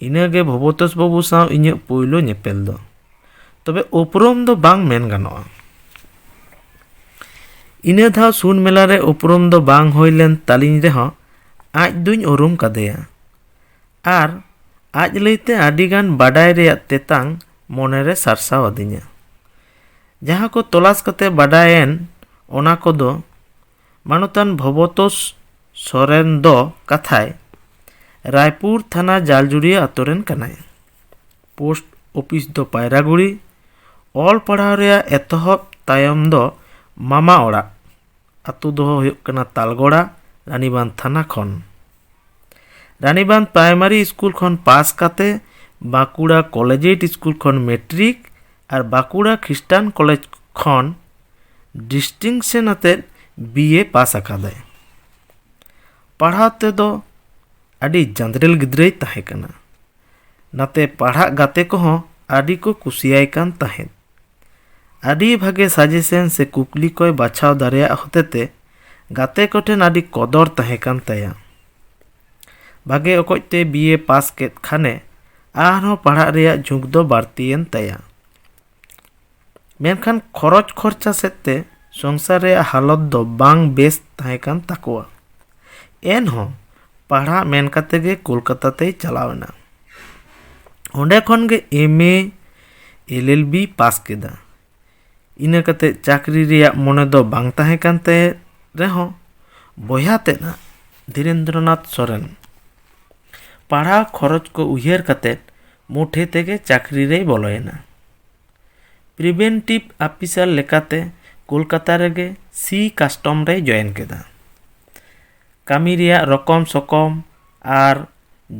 ᱤᱱᱟᱹᱜᱮ ᱵᱷᱚᱵᱚᱛᱳᱥ ᱵᱟᱹᱵᱩ ᱥᱟᱶ ᱤᱧᱟᱹᱜ ᱯᱳᱭᱞᱳ ᱧᱮᱯᱮᱞ ᱫᱚ᱾ ᱛᱚᱵᱮ ᱩᱯᱨᱩᱢ ᱫᱚ ᱵᱟᱝ ᱢᱮᱱ ᱜᱟᱱᱚᱜᱼᱟ᱾ ᱤᱱᱟᱹ ᱫᱷᱟᱣ ᱥᱩᱱ ᱢᱮᱞᱟ ᱨᱮ ᱩᱯᱨᱩᱢ ᱫᱚ ᱵᱟᱝ ᱦᱩᱭ ᱞᱮᱱ ᱛᱟᱹᱞᱤᱧ ᱨᱮᱦᱚᱸ ᱟᱡ ᱫᱩᱧ ᱩᱨᱩᱢ ᱠᱟᱫᱮᱭᱟ᱾ ᱟᱨ ᱟᱡ ᱞᱟᱹᱭᱛᱮ ᱟᱹᱰᱤᱜᱟᱱ ᱵᱟᱰᱟᱭ ᱨᱮᱭᱟᱜ ᱛᱮᱛᱟᱝ ᱢᱚᱱᱮᱨᱮ ᱥᱟᱨᱥᱟᱣ ᱟᱹᱫᱤᱧᱟ᱾ ᱡᱟᱦᱟᱸ ᱠᱚ ᱛᱚᱞᱟᱥ ᱠᱟᱛᱮ ᱵᱟᱰᱟᱭᱮᱱ, ᱚᱱᱟ ᱠᱚᱫᱚ ᱢᱟᱱᱚᱛᱟᱱ ᱵᱷᱚᱵᱚᱛᱳᱥ ᱥᱚᱨᱮᱱ ᱫᱚ ᱠᱟᱛᱷᱟᱭ ᱨᱟᱭᱯᱩᱨ ᱛᱷᱟᱱᱟ ᱡᱟᱞᱡᱩᱲᱤᱭᱟᱹ ᱟᱛᱳ ᱨᱮᱱ ᱠᱟᱱᱟᱭ᱾ ᱯᱳᱥᱴ ᱚᱯᱷᱤᱥ ᱫᱚ ᱯᱟᱭᱨᱟᱜᱩᱲᱤ᱾ ᱚᱞ ᱯᱟᱲᱦᱟᱣ ᱨᱮᱭᱟᱜ ᱮᱛᱚᱦᱚᱵ ᱛᱟᱭᱚᱢ ᱫᱚ ᱢᱟᱢᱟ ᱚᱲᱟᱜ, ᱟᱛᱳ ᱫᱚ ᱦᱩᱭᱩᱜ ᱠᱟᱱᱟ ᱛᱟᱞᱜᱚᱲᱟ, ᱨᱟᱱᱤᱵᱟᱸᱫᱷ ᱛᱷᱟᱱᱟ ᱠᱷᱚᱱ᱾ ᱨᱟᱱᱤᱵᱟᱸᱫᱷ ᱯᱨᱟᱭᱢᱟᱨᱤ ᱥᱠᱩᱞ ᱠᱷᱚᱱ ᱯᱟᱥ ᱠᱟᱛᱮ ᱵᱟᱸᱠᱩᱲᱟ ᱠᱚᱞᱮᱡᱽ ᱥᱠᱩᱞ ᱠᱷᱚᱱ ᱢᱮᱴᱨᱤᱠ ᱟᱨ ᱵᱟᱸᱠᱩᱲᱟ ᱠᱷᱨᱤᱥᱴᱟᱱ ᱠᱚᱞᱮᱡᱽ ᱠᱷᱚᱱ ᱰᱤᱥᱴᱤᱝᱥᱮᱱ ᱟᱛᱮᱫ ᱵᱤ ᱮ ᱯᱟᱥ ᱟᱠᱟᱫᱟᱭ᱾ ᱯᱟᱲᱦᱟᱣ ᱛᱮᱫᱚ ᱟᱹᱰᱤ ᱡᱟᱸᱫᱽᱨᱮᱞ ᱜᱤᱫᱽᱨᱟᱹᱭ ᱛᱟᱦᱮᱸ ᱠᱟᱱᱟ᱾ ᱱᱟᱛᱮ ᱯᱟᱲᱦᱟᱜ ᱜᱟᱛᱮ ᱠᱚᱦᱚᱸ ᱟᱹᱰᱤ ᱠᱚ ᱠᱩᱥᱤᱭᱟᱭ ᱠᱟᱱ ᱛᱟᱦᱮᱸᱫ᱾ ᱟᱹᱰᱤ ᱵᱷᱟᱜᱮ ᱥᱟᱡᱮᱥᱚᱱ ᱥᱮ ᱠᱩᱠᱞᱤ ᱠᱚᱭ ᱵᱟᱪᱷᱟᱣ ᱫᱟᱲᱮᱭᱟᱜ ᱦᱚᱛᱮᱛᱮ ᱜᱟᱛᱮ ᱠᱚᱴᱷᱮᱱ ᱟᱹᱰᱤ ᱠᱚᱫᱚᱨ ᱛᱟᱦᱮᱸ ᱠᱟᱱ ᱛᱟᱭᱟ᱾ ᱵᱷᱟᱜᱮ ᱚᱠᱚᱡ ᱛᱮ ᱵᱤ ᱮ ᱯᱟᱥ ᱠᱮᱫ ᱠᱷᱟᱱᱮ ᱟᱨᱦᱚᱸ ᱯᱟᱲᱦᱟᱜ ᱨᱮᱭᱟᱜ ᱡᱷᱩᱸᱠ ᱫᱚ ᱵᱟᱹᱲᱛᱤᱭᱮᱱ ᱛᱟᱭᱟ᱾ ᱢᱮᱱᱠᱷᱟᱱ ᱠᱷᱚᱨᱚᱪ ᱠᱷᱚᱨᱪᱟ ᱥᱮᱫ ᱛᱮ ᱥᱚᱝᱥᱟᱨ ᱨᱮᱭᱟᱜ ᱦᱟᱞᱚᱛ ᱫᱚ ᱵᱟᱝ ᱵᱮᱥ ᱛᱟᱦᱮᱸ ᱠᱟᱱ ᱛᱟᱠᱚᱣᱟ᱾ ᱮᱱᱦᱚᱸ ᱯᱟᱲᱦᱟᱜ ᱢᱮᱱ ᱠᱟᱛᱮ ᱜᱮ ᱠᱳᱞᱠᱟᱛᱟ ᱛᱮᱭ ᱪᱟᱞᱟᱣ ᱮᱱᱟ᱾ ᱚᱸᱰᱮ ᱠᱷᱚᱱ ᱜᱮ ᱮᱢ ᱮ, ᱮᱞ ᱮᱞ ᱵᱤ ᱯᱟᱥ ᱠᱮᱫᱟ᱾ ᱤᱱᱟᱹ ᱠᱟᱛᱮ ᱪᱟᱹᱠᱨᱤ ᱨᱮᱭᱟᱜ ᱢᱚᱱᱮ ᱫᱚ ᱵᱟᱝ ᱛᱟᱦᱮᱸ ᱠᱟᱱ ᱛᱟᱭ ᱨᱮᱦᱚᱸ, ᱵᱚᱭᱦᱟ ᱛᱮᱫ ᱫᱷᱤᱨᱮᱱᱫᱨᱚᱱᱟᱛᱷ ᱥᱚᱨᱮᱱ ᱯᱟᱲᱦᱟᱣ ᱠᱷᱚᱨᱚᱪ ᱠᱚ ᱩᱭᱦᱟᱹᱨ ᱠᱟᱛᱮ ᱢᱩᱴᱷᱮ ᱛᱮᱜᱮ ᱪᱟᱹᱠᱨᱤ ᱨᱮᱭ ᱵᱚᱞᱚᱭᱮᱱᱟ᱾ ᱯᱨᱤᱵᱷᱮᱱᱴᱤᱵᱷ ᱚᱯᱷᱤᱥᱟᱨ ᱞᱮᱠᱟᱛᱮ ᱠᱳᱞᱠᱟᱛᱟ ᱨᱮᱜᱮ ᱥᱤ ᱠᱟᱥᱴᱚᱢ ᱨᱮᱭ ᱡᱚᱭᱮᱱ ᱠᱮᱫᱟ᱾ ᱠᱟᱹᱢᱤ ᱨᱮᱭᱟᱜ ᱨᱚᱠᱚᱢ ᱥᱚᱠᱚᱢ ᱟᱨ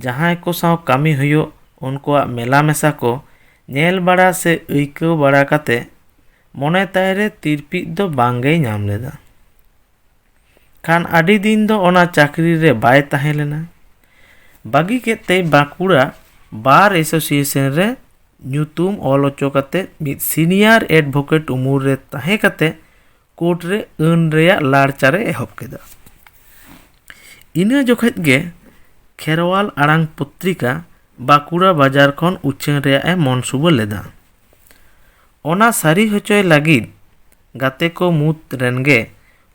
ᱡᱟᱦᱟᱸᱭ ᱠᱚ ᱥᱟᱶ ᱠᱟᱹᱢᱤ ᱦᱩᱭᱩᱜ, ᱩᱱᱠᱩᱣᱟᱜ ᱢᱮᱞᱟ ᱢᱮᱥᱟ ᱠᱚ ᱧᱮᱞ ᱵᱟᱲᱟ ᱥᱮ ᱟᱹᱭᱠᱟᱹᱣ ᱵᱟᱲᱟ ᱠᱟᱛᱮ ᱢᱚᱱᱮ ᱛᱟᱭ ᱨᱮ ᱛᱤᱨᱯᱤᱫ ᱫᱚ ᱵᱟᱝ ᱜᱮᱭ ᱧᱟᱢ ᱞᱮᱫᱟ᱾ ᱠᱷᱟᱱ ᱟᱹᱰᱤ ᱫᱤᱱ ᱫᱚ ᱚᱱᱟ ᱪᱟᱹᱠᱨᱤ ᱨᱮ ᱵᱟᱭ ᱛᱟᱦᱮᱸ ᱞᱮᱱᱟ᱾ ᱵᱟᱹᱜᱤ ᱠᱮᱫ ᱛᱮᱭ ᱵᱟᱸᱠᱩᱲᱟ ᱵᱟᱨ ᱮᱥᱳᱥᱤᱭᱮᱥᱚᱱ ᱨᱮ ᱧᱩᱛᱩᱢ ᱚᱞ ᱦᱚᱪᱚ ᱠᱟᱛᱮ ᱢᱤᱫ ᱥᱤᱱᱤᱭᱟᱨ ᱮᱰᱵᱷᱳᱠᱮᱴ ᱩᱢᱩᱞ ᱨᱮ ᱛᱟᱦᱮᱸ ᱠᱟᱛᱮ ᱠᱳᱨᱴ ᱨᱮ ᱟᱹᱱ ᱨᱮᱭᱟᱜ ᱞᱟᱲᱪᱟᱨ ᱮ ᱮᱦᱚᱵ ᱠᱮᱫᱟ᱾ ᱤᱱᱟᱹ ᱡᱚᱠᱷᱮᱡ ᱜᱮ ᱠᱷᱮᱨᱣᱟᱞ ᱟᱲᱟᱝ ᱯᱚᱛᱨᱤᱠᱟ ᱵᱟᱸᱠᱩᱲᱟ ᱵᱟᱡᱟᱨ ᱠᱷᱚᱱ ᱩᱪᱷᱟᱹᱱ ᱨᱮᱭᱟᱜ ᱮ ᱢᱚᱱᱥᱩᱵᱟᱹ ᱞᱮᱫᱟ᱾ ᱚᱱᱟ ᱥᱟᱹᱨᱤ ᱦᱚᱪᱚᱭ ᱞᱟᱹᱜᱤᱫ ᱜᱟᱛᱮ ᱠᱚ ᱢᱩᱫᱽ ᱨᱮᱱ ᱜᱮ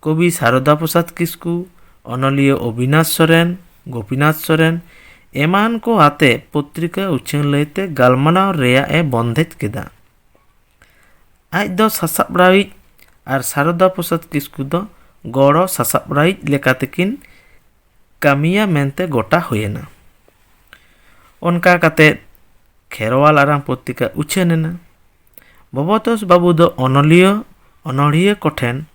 ᱠᱚᱵᱤ ᱥᱟᱨᱚᱫᱟ ᱯᱨᱚᱥᱟᱫᱽ ᱠᱤᱥᱠᱩ, ᱚᱱᱚᱞᱤᱭᱟᱹ ᱚᱵᱤᱱᱟᱥ ᱥᱚᱨᱮᱱ, ᱜᱳᱯᱤᱱᱟᱛᱷ ᱥᱚᱨᱮᱱ ᱮᱢᱟᱱ ᱠᱚ ᱟᱛᱮ ᱯᱚᱛᱨᱤᱠᱟ ᱩᱪᱷᱟᱹᱱ ᱞᱟᱹᱭᱛᱮ ᱜᱟᱞᱢᱟᱨᱟᱣ ᱨᱮᱭᱟᱜ ᱮ ᱵᱚᱱᱫᱮᱡ ᱠᱮᱫᱟ᱾ ᱟᱡ ᱫᱚ ᱥᱟᱥᱟᱯᱲᱟᱣᱤᱡ ᱟᱨ ᱥᱟᱨᱚᱫᱟ ᱯᱨᱚᱥᱟᱫᱽ ᱠᱤᱥᱠᱩ ᱫᱚ ᱜᱚᱲᱚ ᱥᱟᱥᱟᱯᱲᱟᱣᱤᱡ ᱞᱮᱠᱟ ᱛᱮᱠᱤᱱ ᱠᱟᱹᱢᱤᱭᱟ ᱢᱮᱱᱛᱮ ᱜᱚᱴᱟ ᱦᱩᱭᱮᱱᱟ᱾ ᱚᱱᱠᱟ ᱠᱟᱛᱮ ᱠᱷᱮᱨᱣᱟᱞ ᱟᱨᱟᱝ ᱯᱚᱛᱨᱤᱠᱟ ᱩᱪᱷᱟᱹᱱ ᱮᱱᱟ᱾ ᱵᱷᱚᱵᱚᱛᱳᱥ ᱵᱟᱹᱵᱩ ᱫᱚ ᱚᱱᱚᱞᱤᱭᱟᱹ, ᱚᱱᱚᱲᱦᱤᱭᱟᱹ ᱠᱚᱴᱷᱮᱱ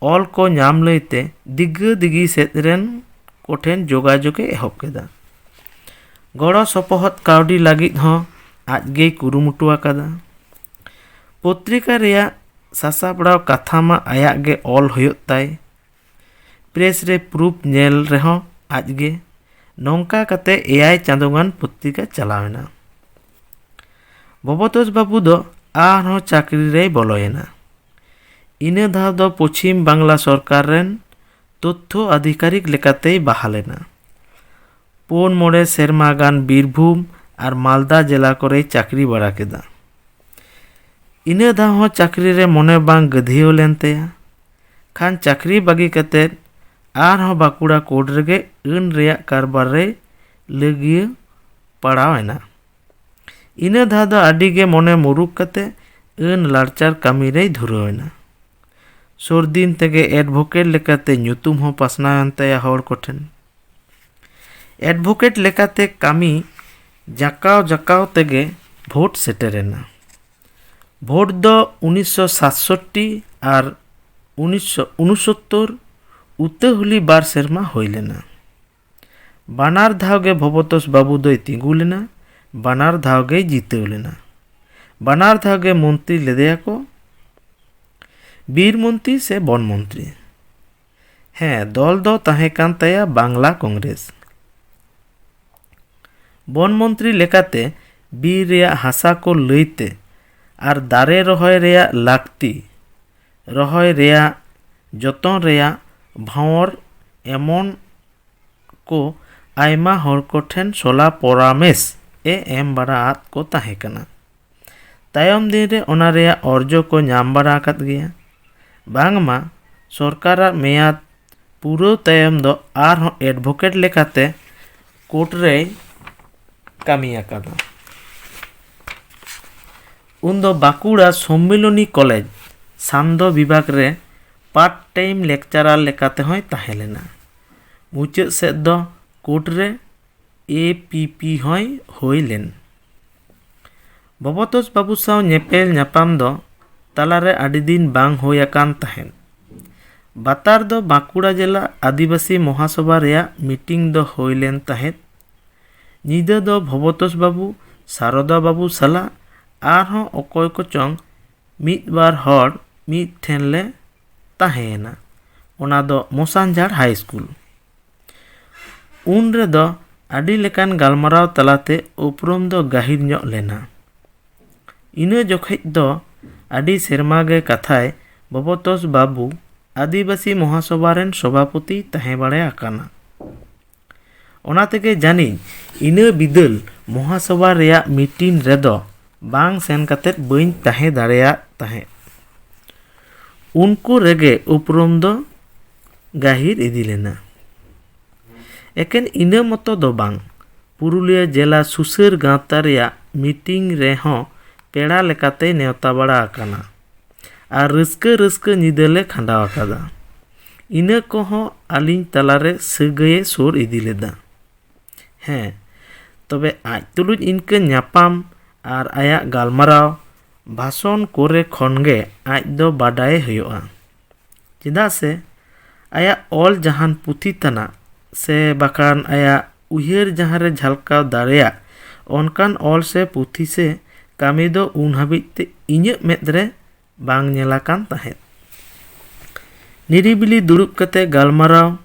ᱚᱞ ᱠᱚ ᱧᱟᱢ ᱞᱟᱹᱭᱛᱮ ᱫᱤᱜᱟᱹ ᱫᱤᱜᱤ ᱥᱮᱫ ᱨᱮᱱ ᱠᱚᱴᱷᱮᱱ ᱡᱳᱜᱟᱡᱳᱜᱽ ᱮ ᱮᱦᱚᱵ ᱠᱮᱫᱟ᱾ ᱜᱚᱲᱚ ᱥᱚᱯᱚᱦᱚᱫ ᱠᱟᱹᱣᱰᱤ ᱞᱟᱹᱜᱤᱫ ᱦᱚᱸ ᱟᱡ ᱜᱮᱭ ᱠᱩᱨᱩᱢᱩᱴᱩ ᱟᱠᱟᱫᱟ᱾ ᱯᱚᱛᱨᱤᱠᱟ ᱨᱮᱭᱟᱜ ᱥᱟᱥᱟᱯᱲᱟᱣ ᱠᱟᱛᱷᱟ ᱢᱟ ᱟᱭᱟᱜ ᱜᱮ ᱚᱞ ᱦᱩᱭᱩᱜ ᱛᱟᱭ᱾ ᱯᱨᱮᱥ ᱨᱮ ᱯᱨᱩᱯᱷ ᱧᱮᱞ ᱨᱮᱦᱚᱸ ᱟᱡ ᱜᱮ᱾ ᱱᱚᱝᱠᱟ ᱠᱟᱛᱮ ᱮᱭᱟᱭ ᱪᱟᱸᱫᱳ ᱜᱟᱱ ᱯᱚᱛᱨᱤᱠᱟ ᱪᱟᱞᱟᱣ ᱮᱱᱟ᱾ ᱵᱷᱚᱵᱚᱛᱳᱥ ᱵᱟᱹᱵᱩ ᱫᱚ ᱟᱨᱦᱚᱸ ᱪᱟᱹᱠᱨᱤ ᱨᱮᱭ ᱵᱚᱞᱚᱭᱮᱱᱟ᱾ ᱤᱱᱟᱹ ᱫᱷᱟᱣ ᱫᱚ ᱯᱚᱪᱷᱤᱢ ᱵᱟᱝᱞᱟ ᱥᱚᱨᱠᱟᱨ ᱨᱮᱱ ᱛᱚᱛᱛᱷᱚ ᱟᱫᱷᱤᱠᱟᱨᱤᱠ ᱞᱮᱠᱟᱛᱮᱭ ᱵᱟᱦᱟᱞ ᱮᱱᱟ᱾ ᱯᱩᱱ ᱢᱚᱬᱮ ᱥᱮᱨᱢᱟ ᱜᱟᱱ ᱵᱤᱨᱵᱷᱩᱢ ᱟᱨ ᱢᱟᱞᱫᱟ ᱡᱮᱞᱟ ᱠᱚᱨᱮᱭ ᱪᱟᱹᱠᱨᱤ ᱵᱟᱲᱟ ᱠᱮᱫᱟ᱾ ᱤᱱᱟᱹ ᱫᱷᱟᱣ ᱦᱚᱸ ᱪᱟᱹᱠᱨᱤ ᱨᱮ ᱢᱚᱱᱮ ᱵᱟᱝ ᱜᱟᱹᱫᱷᱭᱟᱹᱣ ᱞᱮᱱ ᱛᱟᱭᱟ᱾ ᱠᱷᱟᱱ ᱪᱟᱹᱠᱨᱤ ᱵᱟᱹᱜᱤ ᱠᱟᱛᱮᱫ ᱟᱨᱦᱚᱸ ᱵᱟᱸᱠᱩᱲᱟ ᱠᱳᱨᱴ ᱨᱮᱜᱮ ᱟᱹᱱ ᱨᱮᱭᱟᱜ ᱠᱟᱨᱵᱟᱨ ᱨᱮᱭ ᱞᱟᱹᱜᱤᱭᱟᱹ ᱯᱟᱲᱟᱣ ᱮᱱᱟ᱾ ᱤᱱᱟᱹ ᱫᱷᱟᱣ ᱫᱚ ᱟᱹᱰᱤ ᱜᱮ ᱢᱚᱱᱮ ᱢᱩᱨᱩᱠ ᱠᱟᱛᱮ ᱟᱹᱱ ᱞᱟᱲᱪᱟᱨ ᱠᱟᱹᱢᱤ ᱨᱮᱭ ᱫᱷᱩᱨᱟᱹᱣ ᱮᱱᱟ᱾ ᱥᱩᱨ ᱫᱤᱱ ᱛᱮᱜᱮ ᱮᱰᱵᱷᱳᱠᱮᱴ ᱞᱮᱠᱟᱛᱮ ᱧᱩᱛᱩᱢ ᱦᱚᱸ ᱯᱟᱥᱱᱟᱣ ᱮᱱ ᱛᱟᱭᱟ ᱦᱚᱲ ᱠᱚᱴᱷᱮᱱ᱾ ᱮᱰᱵᱷᱳᱠᱮᱴ ᱞᱮᱠᱟᱛᱮ ᱠᱟᱹᱢᱤ ᱡᱟᱠᱟᱣ ᱡᱟᱠᱟᱣ ᱛᱮᱜᱮ ᱵᱷᱳᱴ ᱥᱮᱴᱮᱨᱮᱱᱟ᱾ ᱵᱷᱳᱴ ᱫᱚ ᱩᱱᱤᱥᱥᱚ ᱥᱟᱛᱥᱚᱴᱴᱤ ᱟᱨ ᱩᱱᱤᱥᱥᱚ ᱩᱱᱩᱥᱚᱛᱛᱚᱨ ᱩᱛᱟᱹᱦᱩᱞᱤ ᱵᱟᱨ ᱥᱮᱨᱢᱟ ᱦᱩᱭ ᱞᱮᱱᱟ᱾ ᱵᱟᱱᱟᱨ ᱫᱷᱟᱣ ᱜᱮ ᱵᱷᱚᱵᱚᱛᱳᱥ ᱵᱟᱹᱵᱩ ᱫᱚᱭ ᱛᱤᱸᱜᱩ ᱞᱮᱱᱟ, ᱵᱟᱱᱟᱨ ᱫᱷᱟᱣ ᱜᱮᱭ ᱡᱤᱛᱟᱹᱣ ᱞᱮᱱᱟ᱾ ᱵᱟᱱᱟᱨ ᱫᱷᱟᱣ ᱜᱮ ᱢᱚᱱᱛᱨᱤ ᱞᱮᱫᱮᱭᱟᱠᱚ ᱵᱤᱨ ᱢᱚᱱᱛᱨᱤ ᱥᱮ ᱵᱚᱱ ᱢᱚᱱᱛᱨᱤ᱾ ᱦᱮᱸ, ᱫᱚᱞ ᱫᱚ ᱛᱟᱦᱮᱸ ᱠᱟᱱ ᱛᱟᱭᱟ ᱵᱟᱝᱞᱟ ᱠᱚᱝᱜᱨᱮᱥ᱾ ᱵᱚᱱ ᱢᱚᱱᱛᱨᱤ ᱞᱮᱠᱟᱛᱮ ᱵᱤᱨ ᱨᱮᱭᱟᱜ ᱦᱟᱥᱟ ᱠᱚ ᱞᱟᱹᱭᱛᱮ ᱟᱨ ᱫᱟᱨᱮ ᱨᱚᱦᱚᱭ ᱨᱮᱭᱟᱜ ᱞᱟᱹᱠᱛᱤ, ᱨᱚᱦᱚᱭ ᱨᱮᱭᱟᱜ, ᱡᱚᱛᱚᱱ ᱨᱮᱭᱟᱜ ᱵᱷᱟᱶᱚᱨ ᱮᱢᱚᱱ ᱠᱚ ᱟᱭᱢᱟ ᱦᱚᱲ ᱠᱚᱴᱷᱮᱱ ᱥᱚᱞᱟ ᱯᱚᱨᱟᱢᱮᱥ ᱮ ᱮᱢ ᱵᱟᱲᱟ ᱟᱫ ᱠᱚ ᱛᱟᱦᱮᱸ ᱠᱟᱱᱟ᱾ ᱛᱟᱭᱚᱢ ᱫᱤᱱ ᱨᱮ ᱚᱱᱟ ᱨᱮᱭᱟᱜ ᱚᱨᱡᱚ ᱠᱚ ᱧᱟᱢ ᱵᱟᱲᱟ ᱟᱠᱟᱫ ᱜᱮᱭᱟ᱾ ᱵᱟᱝᱢᱟ ᱥᱚᱨᱠᱟᱨᱟᱜ ᱢᱮᱭᱟᱫ ᱯᱩᱨᱟᱹᱣ ᱛᱟᱭᱚᱢ ᱫᱚ ᱟᱨᱦᱚᱸ ᱮᱰᱵᱷᱳᱠᱮᱴ ᱞᱮᱠᱟᱛᱮ ᱠᱳᱨᱴ ᱨᱮᱭ ᱠᱟᱹᱢᱤ ᱟᱠᱟᱫᱟ᱾ ᱩᱱᱫᱚ ᱵᱟᱸᱠᱩᱲᱟ ᱥᱚᱢᱢᱤᱞᱚᱱᱤ ᱠᱚᱞᱮᱡᱽ ᱥᱟᱱᱫᱚ ᱵᱤᱵᱷᱟᱜᱽ ᱨᱮ ᱯᱟᱨᱴ ᱴᱟᱭᱤᱢ ᱞᱮᱠᱪᱟᱨᱟᱨ ᱞᱮᱠᱟᱛᱮ ᱦᱚᱸᱭ ᱛᱟᱦᱮᱸ ᱞᱮᱱᱟ᱾ ᱢᱩᱪᱟᱹᱫ ᱥᱮᱫ ᱫᱚ ᱠᱳᱨᱴ ᱨᱮ ᱮ ᱯᱤ ᱯᱤ ᱦᱚᱸᱭ ᱦᱩᱭ ᱞᱮᱱ᱾ ᱵᱷᱚᱵᱚᱛᱳᱥ ᱵᱟᱹᱵᱩ ᱥᱟᱶ ᱧᱮᱯᱮᱞ ᱧᱟᱯᱟᱢ ᱫᱚ ᱛᱟᱞᱟᱨᱮ ᱟᱹᱰᱤ ᱫᱤᱱ ᱵᱟᱝ ᱦᱩᱭ ᱟᱠᱟᱱ ᱛᱟᱦᱮᱸᱫ᱾ ᱵᱟᱛᱟᱨ ᱫᱚ ᱵᱟᱸᱠᱩᱲᱟ ᱡᱮᱞᱟ ᱟᱹᱫᱤᱵᱟᱹᱥᱤ ᱢᱚᱦᱟᱥᱚᱵᱷᱟ ᱨᱮᱭᱟᱜ ᱢᱤᱴᱤᱝ ᱫᱚ ᱦᱩᱭ ᱞᱮᱱ ᱛᱟᱦᱮᱸᱫ᱾ ᱧᱤᱫᱟᱹ ᱫᱚ ᱵᱷᱚᱵᱚᱛᱳᱥ ᱵᱟᱹᱵᱩ, ᱥᱟᱨᱚᱫᱟ ᱵᱟᱹᱵᱩ ᱥᱟᱞᱟᱜ ᱟᱨᱦᱚᱸ ᱚᱠᱚᱭ ᱠᱚᱪᱚᱝ ᱢᱤᱫ ᱵᱟᱨ ᱦᱚᱲ ᱢᱤᱫ ᱴᱷᱮᱱ ᱞᱮ ᱛᱟᱦᱮᱸᱭᱮᱱᱟ᱾ ᱚᱱᱟ ᱫᱚ ᱢᱚᱥᱟᱱᱡᱷᱟᱲ ᱦᱟᱭ ᱥᱠᱩᱞ᱾ ᱩᱱ ᱨᱮᱫᱚ ᱟᱹᱰᱤ ᱞᱮᱠᱟᱱ ᱜᱟᱞᱢᱟᱨᱟᱣ ᱛᱟᱞᱟᱛᱮ ᱩᱯᱨᱩᱢ ᱫᱚ ᱜᱟᱹᱦᱤᱨ ᱧᱚᱜ ᱞᱮᱱᱟ᱾ ᱤᱱᱟᱹ ᱡᱚᱠᱷᱮᱡ ᱫᱚ ᱟᱹᱰᱤ ᱥᱮᱨᱢᱟ ᱜᱮ ᱠᱟᱛᱷᱟᱭ ᱵᱷᱚᱵᱚᱛᱳᱥ ᱵᱟᱹᱵᱩ ᱟᱹᱫᱤᱵᱟᱹᱥᱤ ᱢᱚᱦᱟᱥᱚᱵᱷᱟ ᱨᱮᱱ ᱥᱚᱵᱷᱟᱯᱚᱛᱤᱭ ᱛᱟᱦᱮᱸ ᱵᱟᱲᱟ ᱟᱠᱟᱱᱟ᱾ ᱚᱱᱟ ᱛᱮᱜᱮ ᱡᱟᱹᱱᱤᱡ ᱤᱱᱟᱹ ᱵᱤᱫᱟᱹᱞ ᱢᱚᱦᱟᱥᱚᱵᱷᱟ ᱨᱮᱭᱟᱜ ᱢᱤᱴᱤᱝ ᱨᱮᱫᱚ ᱵᱟᱝ ᱥᱮᱱ ᱠᱟᱛᱮ ᱵᱟᱹᱧ ᱛᱟᱦᱮᱸ ᱫᱟᱲᱮᱭᱟᱜ ᱛᱟᱦᱮᱸᱫ᱾ ᱩᱱᱠᱩ ᱨᱮᱜᱮ ᱩᱯᱨᱩᱢ ᱫᱚ ᱜᱟᱹᱦᱤᱨ ᱤᱫᱤ ᱞᱮᱱᱟ᱾ ᱮᱠᱮᱱ ᱤᱱᱟᱹ ᱢᱚᱛᱚ ᱫᱚ ᱵᱟᱝ, ᱯᱩᱨᱩᱞᱤᱭᱟᱹ ᱡᱮᱞᱟ ᱥᱩᱥᱟᱹᱨ ᱜᱟᱶᱛᱟ ᱨᱮᱭᱟᱜ ᱢᱤᱴᱤᱝ ᱨᱮᱦᱚᱸ ᱯᱮᱲᱟ ᱞᱮᱠᱟᱛᱮᱭ ᱱᱮᱣᱛᱟ ᱵᱟᱲᱟ ᱟᱠᱟᱱᱟ᱾ ᱟᱨ ᱨᱟᱹᱥᱠᱟᱹ ᱨᱟᱹᱥᱠᱟᱹ ᱧᱤᱫᱟᱹ ᱞᱮ ᱠᱷᱟᱸᱰᱟᱣ ᱟᱠᱟᱫᱟ᱾ ᱤᱱᱟᱹ ᱠᱚᱦᱚᱸ ᱟᱹᱞᱤᱧ ᱛᱟᱞᱟᱨᱮ ᱥᱟᱹᱜᱟᱹᱭᱮ ᱥᱩᱨ ᱤᱫᱤ ᱞᱮᱫᱟ᱾ ᱦᱮᱸ, ᱛᱚᱵᱮ ᱟᱡ ᱛᱩᱞᱩᱡ ᱤᱱᱠᱟᱹ ᱧᱟᱯᱟᱢ ᱟᱨ ᱟᱭᱟᱜ ᱜᱟᱞᱢᱟᱨᱟᱣ ᱵᱷᱟᱥᱚᱱ ᱠᱚᱨᱮ ᱠᱷᱚᱱ ᱜᱮ ᱟᱡ ᱫᱚ ᱵᱟᱰᱟᱭᱮ ᱦᱩᱭᱩᱜᱼᱟ᱾ ᱪᱮᱫᱟᱜ ᱥᱮ ᱟᱭᱟᱜ ᱚᱞ ᱡᱟᱦᱟᱱ ᱯᱩᱛᱷᱤ ᱛᱟᱱᱟᱜ ᱥᱮ ᱵᱟᱠᱷᱟᱱ ᱟᱭᱟᱜ ᱩᱭᱦᱟᱹᱨ ᱡᱟᱦᱟᱸ ᱨᱮ ᱡᱷᱟᱞᱠᱟᱣ ᱫᱟᱲᱮᱭᱟᱜ, ᱚᱱᱠᱟᱱ ᱚᱞ ᱥᱮ ᱯᱩᱛᱷᱤ ᱥᱮ ᱠᱟᱹᱢᱤ ᱫᱚ ᱩᱱ ᱦᱟᱹᱵᱤᱡ ᱛᱮ ᱤᱧᱟᱹᱜ ᱢᱮᱫ ᱨᱮ ᱵᱟᱝ ᱧᱮᱞ ᱟᱠᱟᱱ ᱛᱟᱦᱮᱸᱫ᱾ ᱱᱤᱨᱤᱵᱤᱞᱤ ᱫᱩᱲᱩᱵ ᱠᱟᱛᱮ ᱜᱟᱞᱢᱟᱨᱟᱣ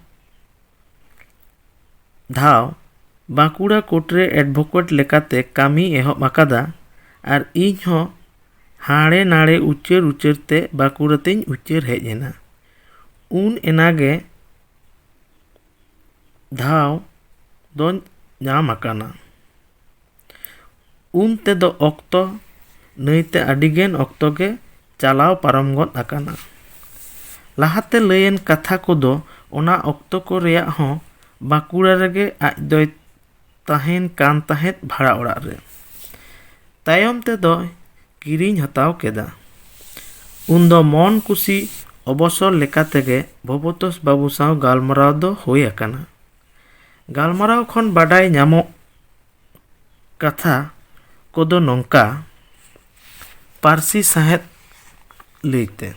ᱫᱷᱟᱣ ᱵᱟᱸᱠᱩᱲᱟ ᱠᱳᱨᱴ ᱨᱮ ᱮᱰᱵᱷᱳᱠᱮᱴ ᱞᱮᱠᱟᱛᱮ ᱠᱟᱹᱢᱤ ᱮᱦᱚᱵ ᱟᱠᱟᱫᱟ᱾ ᱟᱨ ᱤᱧ ᱦᱚᱸ ᱦᱟᱸᱰᱮ ᱱᱟᱰᱮ ᱩᱪᱟᱹᱲ ᱩᱪᱟᱹᱲ ᱛᱮ ᱵᱟᱸᱠᱩᱲᱟ ᱛᱮᱧ ᱩᱪᱟᱹᱲ ᱦᱮᱡ ᱮᱱᱟ᱾ ᱩᱱ ᱮᱱᱟᱜᱮ ᱫᱷᱟᱣ ᱫᱚ ᱧᱟᱢ ᱟᱠᱟᱱᱟ᱾ ᱩᱱ ᱛᱮᱫᱚ ᱚᱠᱛᱚ ᱱᱟᱹᱭᱛᱮ ᱟᱹᱰᱤᱜᱟᱱ ᱚᱠᱛᱚ ᱜᱮ ᱪᱟᱞᱟᱣ ᱯᱟᱨᱚᱢ ᱜᱚᱫ ᱟᱠᱟᱱᱟ᱾ ᱞᱟᱦᱟᱛᱮ ᱞᱟᱹᱭᱮᱱ ᱠᱟᱛᱷᱟ ᱠᱚᱫᱚ ᱚᱱᱟ ᱚᱠᱛᱚ ᱠᱚ ᱨᱮᱭᱟᱜ ᱦᱚᱸ ᱵᱟᱸᱠᱩᱲᱟ ᱨᱮᱜᱮ ᱟᱡ ᱫᱚᱭ ᱛᱟᱦᱮᱱ ᱠᱟᱱ ᱛᱟᱦᱮᱸᱫ ᱵᱷᱟᱲᱟ ᱚᱲᱟᱜ ᱨᱮ᱾ ᱛᱟᱭᱚᱢ ᱛᱮᱫᱚᱭ ᱠᱤᱨᱤᱧ ᱦᱟᱛᱟᱣ ᱠᱮᱫᱟ᱾ ᱩᱱᱫᱚ ᱢᱚᱱ ᱠᱩᱥᱤ ᱚᱵᱚᱥᱚᱨ ᱞᱮᱠᱟ ᱛᱮᱜᱮ ᱵᱷᱚᱵᱚᱛᱳᱥ ᱵᱟᱹᱵᱩ ᱥᱟᱶ ᱜᱟᱞᱢᱟᱨᱟᱣ ᱫᱚ ᱦᱩᱭ ᱟᱠᱟᱱᱟ᱾ ᱜᱟᱞᱢᱟᱨᱟᱣ ᱠᱷᱚᱱ ᱵᱟᱰᱟᱭ ᱧᱟᱢᱚᱜ ᱠᱟᱛᱷᱟ ᱠᱚᱫᱚ ᱱᱚᱝᱠᱟ: ᱯᱟᱹᱨᱥᱤ ᱥᱟᱶᱦᱮᱫ ᱞᱟᱹᱭᱛᱮ,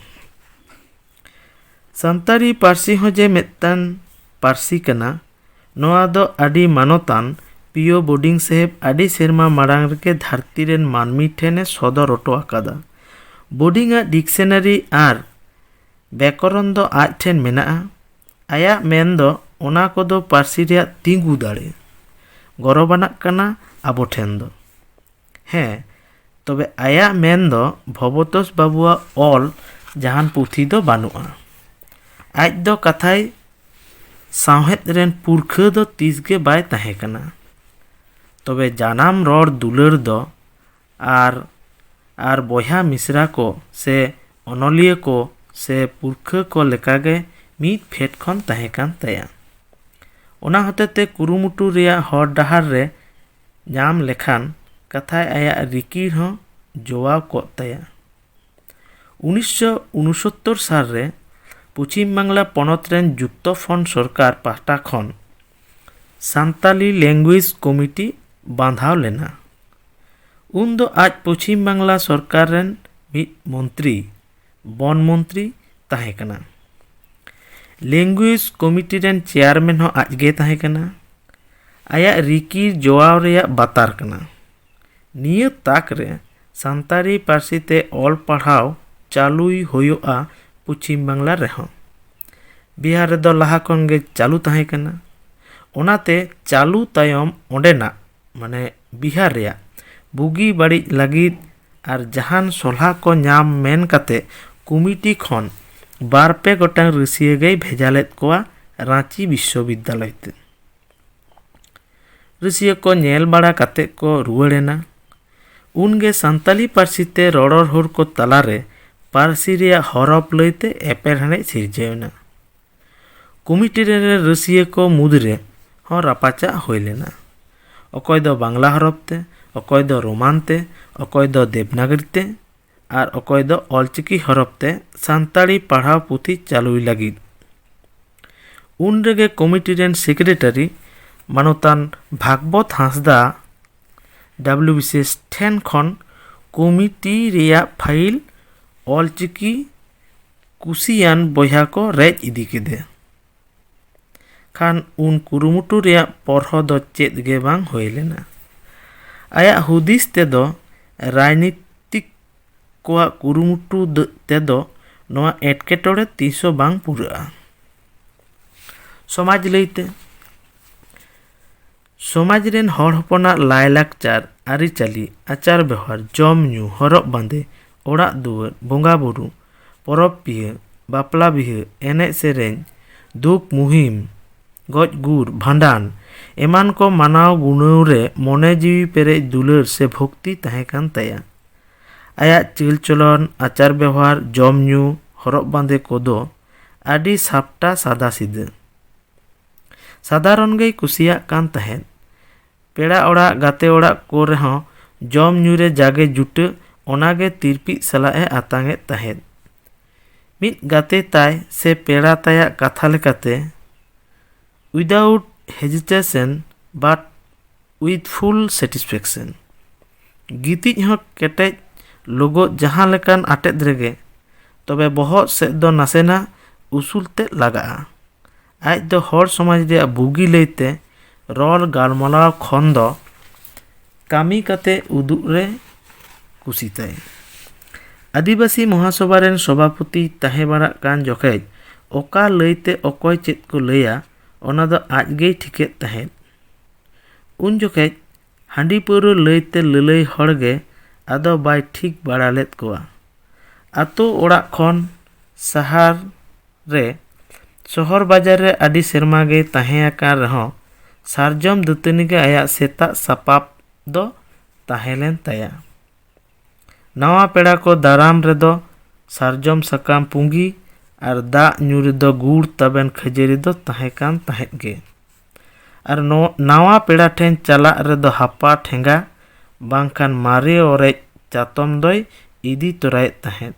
ᱥᱟᱱᱛᱟᱲᱤ ᱯᱟᱹᱨᱥᱤ ᱦᱚᱸ ᱡᱮ ᱢᱤᱫᱴᱟᱝ ᱯᱟᱹᱨᱥᱤ ᱠᱟᱱᱟ, ᱱᱚᱣᱟ ᱫᱚ ᱟᱹᱰᱤ ᱢᱟᱱᱚᱛᱟᱱ ᱯᱤᱭᱳ ᱵᱳᱰᱤᱝ ᱥᱟᱦᱮᱵᱽ ᱟᱹᱰᱤ ᱥᱮᱨᱢᱟ ᱢᱟᱲᱟᱝ ᱨᱮᱜᱮ ᱫᱷᱟᱹᱨᱛᱤ ᱨᱮᱱ ᱢᱟᱹᱱᱢᱤ ᱴᱷᱮᱱᱮ ᱥᱚᱫᱚᱨ ᱦᱚᱴᱚ ᱟᱠᱟᱫᱟ᱾ ᱵᱳᱰᱤᱝ ᱟᱜ ᱰᱤᱠᱥᱚᱱᱟᱨᱤ ᱟᱨ ᱵᱮᱠᱚᱨᱚᱱ ᱫᱚ ᱟᱡ ᱴᱷᱮᱱ ᱢᱮᱱᱟᱜᱼᱟ᱾ ᱟᱭᱟᱜ ᱢᱮᱱ ᱫᱚ ᱚᱱᱟ ᱠᱚᱫᱚ ᱯᱟᱹᱨᱥᱤ ᱨᱮᱭᱟᱜ ᱛᱤᱸᱜᱩ ᱫᱟᱲᱮ, ᱜᱚᱨᱚᱵᱟᱱᱟᱜ ᱠᱟᱱᱟ ᱟᱵᱚ ᱴᱷᱮᱱ ᱫᱚ᱾ ᱦᱮᱸ, ᱛᱚᱵᱮ ᱟᱭᱟᱜ ᱢᱮᱱ ᱫᱚ ᱵᱷᱚᱵᱚᱛᱳᱥ ᱵᱟᱹᱵᱩᱣᱟᱜ ᱚᱞ ᱡᱟᱦᱟᱱ ᱯᱩᱛᱷᱤ ᱫᱚ ᱵᱟᱹᱱᱩᱜᱼᱟ᱾ ᱟᱡ ᱫᱚ ᱠᱟᱛᱷᱟᱭ ᱥᱟᱶᱦᱮᱫ ᱨᱮᱱ ᱯᱩᱨᱠᱷᱟᱹ ᱫᱚ ᱛᱤᱥ ᱜᱮ ᱵᱟᱭ ᱛᱟᱦᱮᱸ ᱠᱟᱱᱟ᱾ ᱛᱚᱵᱮ ᱡᱟᱱᱟᱢ ᱨᱚᱲ ᱫᱩᱞᱟᱹᱲ ᱫᱚ ᱟᱨ ᱟᱨ ᱵᱚᱭᱦᱟ ᱢᱤᱥᱨᱟ ᱠᱚ ᱥᱮ ᱚᱱᱚᱞᱤᱭᱟᱹ ᱠᱚ ᱥᱮ ᱯᱩᱨᱠᱷᱟᱹ ᱠᱚ ᱞᱮᱠᱟᱜᱮ ᱢᱤᱫ ᱯᱷᱮᱰ ᱠᱷᱚᱱ ᱛᱟᱦᱮᱸ ᱠᱟᱱ ᱛᱟᱭᱟ᱾ ᱚᱱᱟ ᱦᱚᱛᱮᱛᱮ ᱠᱩᱨᱩᱢᱩᱴᱩ ᱨᱮᱭᱟᱜ ᱦᱚᱨ ᱰᱟᱦᱟᱨ ᱨᱮ ᱧᱟᱢ ᱞᱮᱠᱷᱟᱱ ᱠᱟᱛᱷᱟᱭ ᱟᱭᱟᱜ ᱨᱤᱠᱤᱲ ᱦᱚᱸ ᱡᱚᱣᱟᱣ ᱠᱚᱜ ᱛᱟᱭᱟ᱾ ᱩᱱᱤᱥᱥᱚ ᱩᱱᱩᱥᱚᱛᱛᱚᱨ ᱥᱟᱞ ᱨᱮ ᱯᱚᱪᱷᱤᱢ ᱵᱟᱝᱞᱟ ᱯᱚᱱᱚᱛ ᱨᱮᱱ ᱡᱩᱠᱛᱚ ᱯᱷᱨᱚᱱᱴ ᱥᱚᱨᱠᱟᱨ ᱯᱟᱦᱴᱟ ᱠᱷᱚᱱ ᱥᱟᱱᱛᱟᱞᱤ ᱞᱮᱝᱜᱩᱭᱮᱡᱽ ᱠᱚᱢᱤᱴᱤ ᱵᱟᱸᱫᱷᱟᱣ ᱞᱮᱱᱟ᱾ ᱩᱱ ᱫᱚ ᱟᱡ ᱯᱚᱪᱷᱤᱢ ᱵᱟᱝᱞᱟ ᱥᱚᱨᱠᱟᱨ ᱨᱮᱱ ᱢᱤᱫ ᱢᱚᱱᱛᱨᱤ, ᱵᱚᱱ ᱢᱚᱱᱛᱨᱤ, ᱛᱟᱦᱮᱸ ᱠᱟᱱᱟ᱾ ᱞᱮᱝᱜᱩᱭᱮᱡᱽ ᱠᱚᱢᱤᱴᱤ ᱨᱮᱱ ᱪᱮᱭᱟᱨᱢᱮᱱ ᱦᱚᱸ ᱟᱡ ᱜᱮ ᱛᱟᱦᱮᱸ ᱠᱟᱱᱟ᱾ ᱟᱭᱟᱜ ᱨᱤᱠᱤᱲ ᱡᱚᱣᱟᱣ ᱨᱮᱭᱟᱜ ᱵᱟᱛᱟᱨ ᱠᱟᱱᱟ᱾ ᱱᱤᱭᱟᱹ ᱛᱟᱠ ᱨᱮ ᱥᱟᱱᱛᱟᱲᱤ ᱯᱟᱹᱨᱥᱤ ᱛᱮ ᱚᱞ ᱯᱟᱲᱦᱟᱣ ᱪᱟᱹᱞᱩᱭ ᱦᱩᱭᱩᱜᱼᱟ ᱯᱚᱪᱷᱤᱢ ᱵᱟᱝᱞᱟ ᱨᱮᱦᱚᱸ᱾ ᱵᱤᱦᱟᱨ ᱨᱮᱫᱚ ᱞᱟᱦᱟ ᱠᱷᱚᱱ ᱜᱮ ᱪᱟᱹᱞᱩ ᱛᱟᱦᱮᱸ ᱠᱟᱱᱟ᱾ ᱚᱱᱟᱛᱮ ᱪᱟᱹᱞᱩ ᱛᱟᱭᱚᱢ ᱚᱸᱰᱮᱱᱟᱜ, ᱢᱟᱱᱮ ᱵᱤᱦᱟᱨ ᱨᱮᱭᱟᱜ ᱵᱩᱜᱤ ᱵᱟᱹᱲᱤᱡ ᱞᱟᱹᱜᱤᱫ ᱟᱨ ᱡᱟᱦᱟᱱ ᱥᱚᱞᱦᱟ ᱠᱚ ᱧᱟᱢ ᱢᱮᱱ ᱠᱟᱛᱮ ᱠᱚᱢᱤᱴᱤ ᱠᱷᱚᱱ ᱵᱟᱨ ᱯᱮ ᱜᱚᱴᱟᱝ ᱨᱟᱹᱥᱤᱭᱟᱹ ᱜᱮᱭ ᱵᱷᱮᱡᱟ ᱞᱮᱫ ᱠᱚᱣᱟ ᱨᱟᱸᱪᱤ ᱵᱤᱥᱥᱚᱵᱤᱫᱽᱫᱟᱞᱚᱭ ᱛᱮ᱾ ᱨᱟᱹᱥᱤᱭᱟᱹ ᱠᱚ ᱧᱮᱞ ᱵᱟᱲᱟ ᱠᱟᱛᱮ ᱠᱚ ᱨᱩᱣᱟᱹᱲ ᱮᱱᱟ᱾ ᱩᱱᱜᱮ ᱥᱟᱱᱛᱟᱞᱤ ᱯᱟᱹᱨᱥᱤ ᱛᱮ ᱨᱚᱨᱚᱲ ᱦᱚᱲ ᱠᱚ ᱛᱟᱞᱟᱨᱮ ᱯᱟᱹᱨᱥᱤ ᱨᱮᱭᱟᱜ ᱦᱚᱨᱚᱯ ᱞᱟᱹᱭᱛᱮ ᱮᱯᱮᱨᱦᱮᱸᱰᱮᱡ ᱥᱤᱨᱡᱟᱹᱣ ᱮᱱᱟ᱾ ᱠᱚᱢᱤᱴᱤ ᱨᱮ ᱨᱟᱹᱥᱤᱭᱟᱹ ᱠᱚ ᱢᱩᱫᱽᱨᱮ ᱦᱚᱸ ᱨᱟᱯᱟᱪᱟᱜ ᱦᱩᱭ ᱞᱮᱱᱟ᱾ ᱚᱠᱚᱭ ᱫᱚ ᱵᱟᱝᱞᱟ ᱦᱚᱨᱚᱯ ᱛᱮ, ᱚᱠᱚᱭ ᱫᱚ ᱨᱳᱢᱟᱱ ᱛᱮ, ᱚᱠᱚᱭ ᱫᱚ ᱫᱮᱵᱽᱱᱟᱜᱚᱨᱤ ᱛᱮ, ᱟᱨ ᱚᱠᱚᱭ ᱫᱚ ᱚᱞᱪᱤᱠᱤ ᱦᱚᱨᱚᱯ ᱛᱮ ᱥᱟᱱᱛᱟᱲᱤ ᱯᱟᱲᱦᱟᱣ ᱯᱩᱛᱷᱤ ᱪᱟᱹᱞᱩᱭ ᱞᱟᱹᱜᱤᱫ᱾ ᱩᱱ ᱨᱮᱜᱮ ᱠᱚᱢᱤᱴᱤ ᱨᱮᱱ ᱥᱮᱠᱨᱮᱴᱟᱨᱤ ᱢᱟᱱᱚᱛᱟᱱ ᱵᱷᱟᱜᱽᱵᱚᱛ ᱦᱟᱸᱥᱫᱟ ᱰᱟᱵᱽᱞᱤᱭᱩ ᱵᱤ ᱥᱤ ᱮᱥ ᱴᱷᱮᱱ ᱠᱷᱚᱱ ᱠᱚᱢᱤᱴᱤ ᱨᱮᱭᱟᱜ ᱯᱷᱟᱭᱤᱞ ᱚᱞᱪᱤᱠᱤ ᱠᱩᱥᱤᱭᱟᱱ ᱵᱚᱭᱦᱟ ᱠᱚ ᱨᱮᱡ ᱤᱫᱤ ᱠᱮᱫᱮ᱾ ᱠᱷᱟᱱ ᱩᱱ ᱠᱩᱨᱩᱢᱩᱴᱩ ᱨᱮᱭᱟᱜ ᱯᱚᱨᱦᱚ ᱫᱚ ᱪᱮᱫ ᱜᱮ ᱵᱟᱝ ᱦᱩᱭ ᱞᱮᱱᱟ᱾ ᱟᱭᱟᱜ ᱦᱩᱫᱤᱥ ᱛᱮᱫᱚ ᱨᱟᱡᱽᱱᱤᱛᱤᱠ ᱠᱚᱣᱟᱜ ᱠᱩᱨᱩᱢᱩᱴᱩ ᱫᱚ, ᱛᱮᱫᱚ ᱱᱚᱣᱟ ᱮᱴᱠᱮᱴᱚᱬᱮ ᱛᱤᱥ ᱦᱚᱸ ᱵᱟᱝ ᱯᱩᱨᱟᱹᱜᱼᱟ᱾ ᱥᱚᱢᱟᱡᱽ ᱞᱟᱹᱭᱛᱮ, ᱥᱚᱢᱟᱡᱽ ᱨᱮᱱ ᱦᱚᱲ ᱦᱚᱯᱚᱱᱟᱜ ᱞᱟᱭᱼᱞᱟᱠᱪᱟᱨ, ᱟᱹᱨᱤᱪᱟᱹᱞᱤ, ᱟᱪᱟᱨ ᱵᱮᱣᱦᱟᱨ, ᱡᱚᱢ ᱧᱩ, ᱦᱚᱨᱚᱜ ᱵᱟᱸᱫᱮ, ᱚᱲᱟᱜ ᱫᱩᱣᱟᱹᱨ, ᱵᱚᱸᱜᱟ ᱵᱩᱨᱩ, ᱯᱚᱨᱚᱵᱽ ᱯᱤᱦᱟᱹ, ᱵᱟᱯᱞᱟ ᱵᱤᱦᱟᱹ, ᱮᱱᱮᱡ ᱥᱮᱨᱮᱧ, ᱫᱩᱠ ᱢᱩᱦᱤᱢ, ᱜᱚᱡ ᱜᱩᱨ, ᱵᱷᱟᱸᱰᱟᱱ ᱮᱢᱟᱱ ᱠᱚ ᱢᱟᱱᱟᱣ ᱜᱩᱱᱟᱹᱣ ᱨᱮ ᱢᱚᱱᱮ ᱡᱤᱣᱤ ᱯᱮᱨᱮᱡ ᱫᱩᱞᱟᱹᱲ ᱥᱮ ᱵᱷᱚᱠᱛᱤ ᱛᱟᱦᱮᱸ ᱠᱟᱱ ᱛᱟᱭᱟ᱾ ᱟᱭᱟᱜ ᱪᱟᱹᱞ ᱪᱚᱞᱚᱱ, ᱟᱪᱟᱨ ᱵᱮᱣᱦᱟᱨ, ᱡᱚᱢ ᱧᱩ, ᱦᱚᱨᱚᱜ ᱵᱟᱸᱫᱮ ᱠᱚᱫᱚ ᱟᱹᱰᱤ ᱥᱟᱯᱴᱟ ᱥᱟᱫᱟ ᱥᱤᱫᱟᱹ᱾ ᱥᱟᱫᱷᱟᱨᱚᱱ ᱜᱮᱭ ᱠᱩᱥᱤᱭᱟᱜ ᱠᱟᱱ ᱛᱟᱦᱮᱸᱫ᱾ ᱯᱮᱲᱟ ᱚᱲᱟᱜ, ᱜᱟᱛᱮ ᱚᱲᱟᱜ ᱠᱚᱨᱮ ᱦᱚᱸ ᱡᱚᱢ ᱧᱩ ᱨᱮ ᱡᱟᱜᱮ ᱡᱩᱴᱟᱹᱜ, ᱚᱱᱟᱜᱮ ᱛᱤᱨᱯᱤᱡ ᱥᱟᱞᱟᱜ ᱮ ᱟᱛᱟᱝ ᱮᱫ ᱛᱟᱦᱮᱸᱫ᱾ ᱢᱤᱫ ᱜᱟᱛᱮ ᱛᱟᱭ ᱥᱮ ᱯᱮᱲᱟ ᱛᱟᱭᱟᱜ ᱠᱟᱛᱷᱟ ᱞᱮᱠᱟᱛᱮ, "Without hesitation but with full satisfaction." ᱜᱤᱛᱤᱡ ᱦᱚᱸ ᱠᱮᱴᱮᱡ ᱞᱚᱜᱚᱫ ᱡᱟᱦᱟᱸ ᱞᱮᱠᱟᱱ ᱟᱴᱮᱫ ᱨᱮᱜᱮ, ᱛᱚᱵᱮ ᱵᱚᱦᱚᱜ ᱥᱮᱫ ᱫᱚ ᱱᱟᱥᱮᱱᱟᱜ ᱩᱥᱩᱞ ᱛᱮᱫ ᱞᱟᱜᱟᱜᱼᱟ᱾ ᱟᱡ ᱫᱚ ᱦᱚᱲ ᱥᱚᱢᱟᱡᱽ ᱨᱮᱭᱟᱜ ᱵᱩᱜᱤ ᱞᱟᱹᱭᱛᱮ ᱨᱚᱲ ᱜᱟᱞᱢᱟᱨᱟᱣ ᱠᱷᱚᱱ ᱫᱚ ᱠᱟᱹᱢᱤ ᱠᱟᱛᱮ ᱩᱫᱩᱜ ᱨᱮ ᱠᱩᱥᱤ ᱛᱟᱭ᱾ ᱟᱹᱫᱤᱵᱟᱹᱥᱤ ᱢᱚᱦᱟᱥᱚᱵᱷᱟ ᱨᱮᱱ ᱥᱚᱵᱷᱟᱯᱚᱛᱤ ᱛᱟᱦᱮᱸ ᱵᱟᱲᱟᱜ ᱠᱟᱱ ᱡᱚᱠᱷᱮᱡ ᱚᱠᱟ ᱞᱟᱹᱭᱛᱮ ᱚᱠᱚᱭ ᱪᱮᱫ ᱠᱚ ᱞᱟᱹᱭᱟ, ᱚᱱᱟ ᱫᱚ ᱟᱡ ᱜᱮᱭ ᱴᱷᱤᱠᱮᱫ ᱛᱟᱦᱮᱸᱫ᱾ ᱩᱱ ᱡᱚᱠᱷᱮᱡ ᱦᱟᱺᱰᱤ ᱯᱟᱹᱣᱨᱟᱹ ᱞᱟᱹᱭᱛᱮ ᱞᱟᱹᱞᱟᱹᱭ ᱦᱚᱲ ᱜᱮ ᱟᱫᱚ ᱵᱟᱭ ᱴᱷᱤᱠ ᱵᱟᱲᱟ ᱞᱮᱫ ᱠᱚᱣᱟ᱾ ᱟᱛᱳ ᱚᱲᱟᱜ ᱠᱷᱚᱱ ᱥᱟᱦᱟᱨ ᱨᱮ, ᱥᱚᱦᱚᱨ ᱵᱟᱡᱟᱨ ᱨᱮ ᱟᱹᱰᱤ ᱥᱮᱨᱢᱟ ᱜᱮᱭ ᱛᱟᱦᱮᱸ ᱟᱠᱟᱱ ᱨᱮᱦᱚᱸ, ᱥᱟᱨᱡᱚᱢ ᱫᱟᱹᱛᱟᱹᱱᱤ ᱜᱮ ᱟᱭᱟᱜ ᱥᱮᱛᱟᱜ ᱥᱟᱯᱟᱵ ᱫᱚ ᱛᱟᱦᱮᱸ ᱞᱮᱱ ᱛᱟᱭᱟ᱾ ᱱᱟᱣᱟ ᱯᱮᱲᱟ ᱠᱚ ᱫᱟᱨᱟᱢ ᱨᱮᱫᱚ ᱥᱟᱨᱡᱚᱢ ᱥᱟᱠᱟᱢ ᱯᱩᱸᱜᱤ ᱟᱨ ᱫᱟᱜ ᱧᱩ ᱨᱮᱫᱚ ᱜᱩᱲ ᱛᱟᱵᱮᱱ ᱠᱷᱟᱹᱡᱟᱹᱲᱤ ᱫᱚ ᱛᱟᱦᱮᱸ ᱠᱟᱱ ᱛᱟᱦᱮᱸᱫ ᱜᱮ᱾ ᱟᱨ ᱱᱚ-, ᱱᱟᱣᱟ ᱯᱮᱲᱟ ᱴᱷᱮᱱ ᱪᱟᱞᱟᱜ ᱨᱮᱫᱚ ᱦᱟᱯᱟ ᱴᱷᱮᱸᱜᱟ ᱵᱟᱝᱠᱷᱟᱱ ᱢᱟᱨᱮ ᱚᱨᱮᱡ ᱪᱟᱛᱚᱢ ᱫᱚᱭ ᱤᱫᱤ ᱛᱚᱨᱟᱭᱮᱫ ᱛᱟᱦᱮᱸᱫ᱾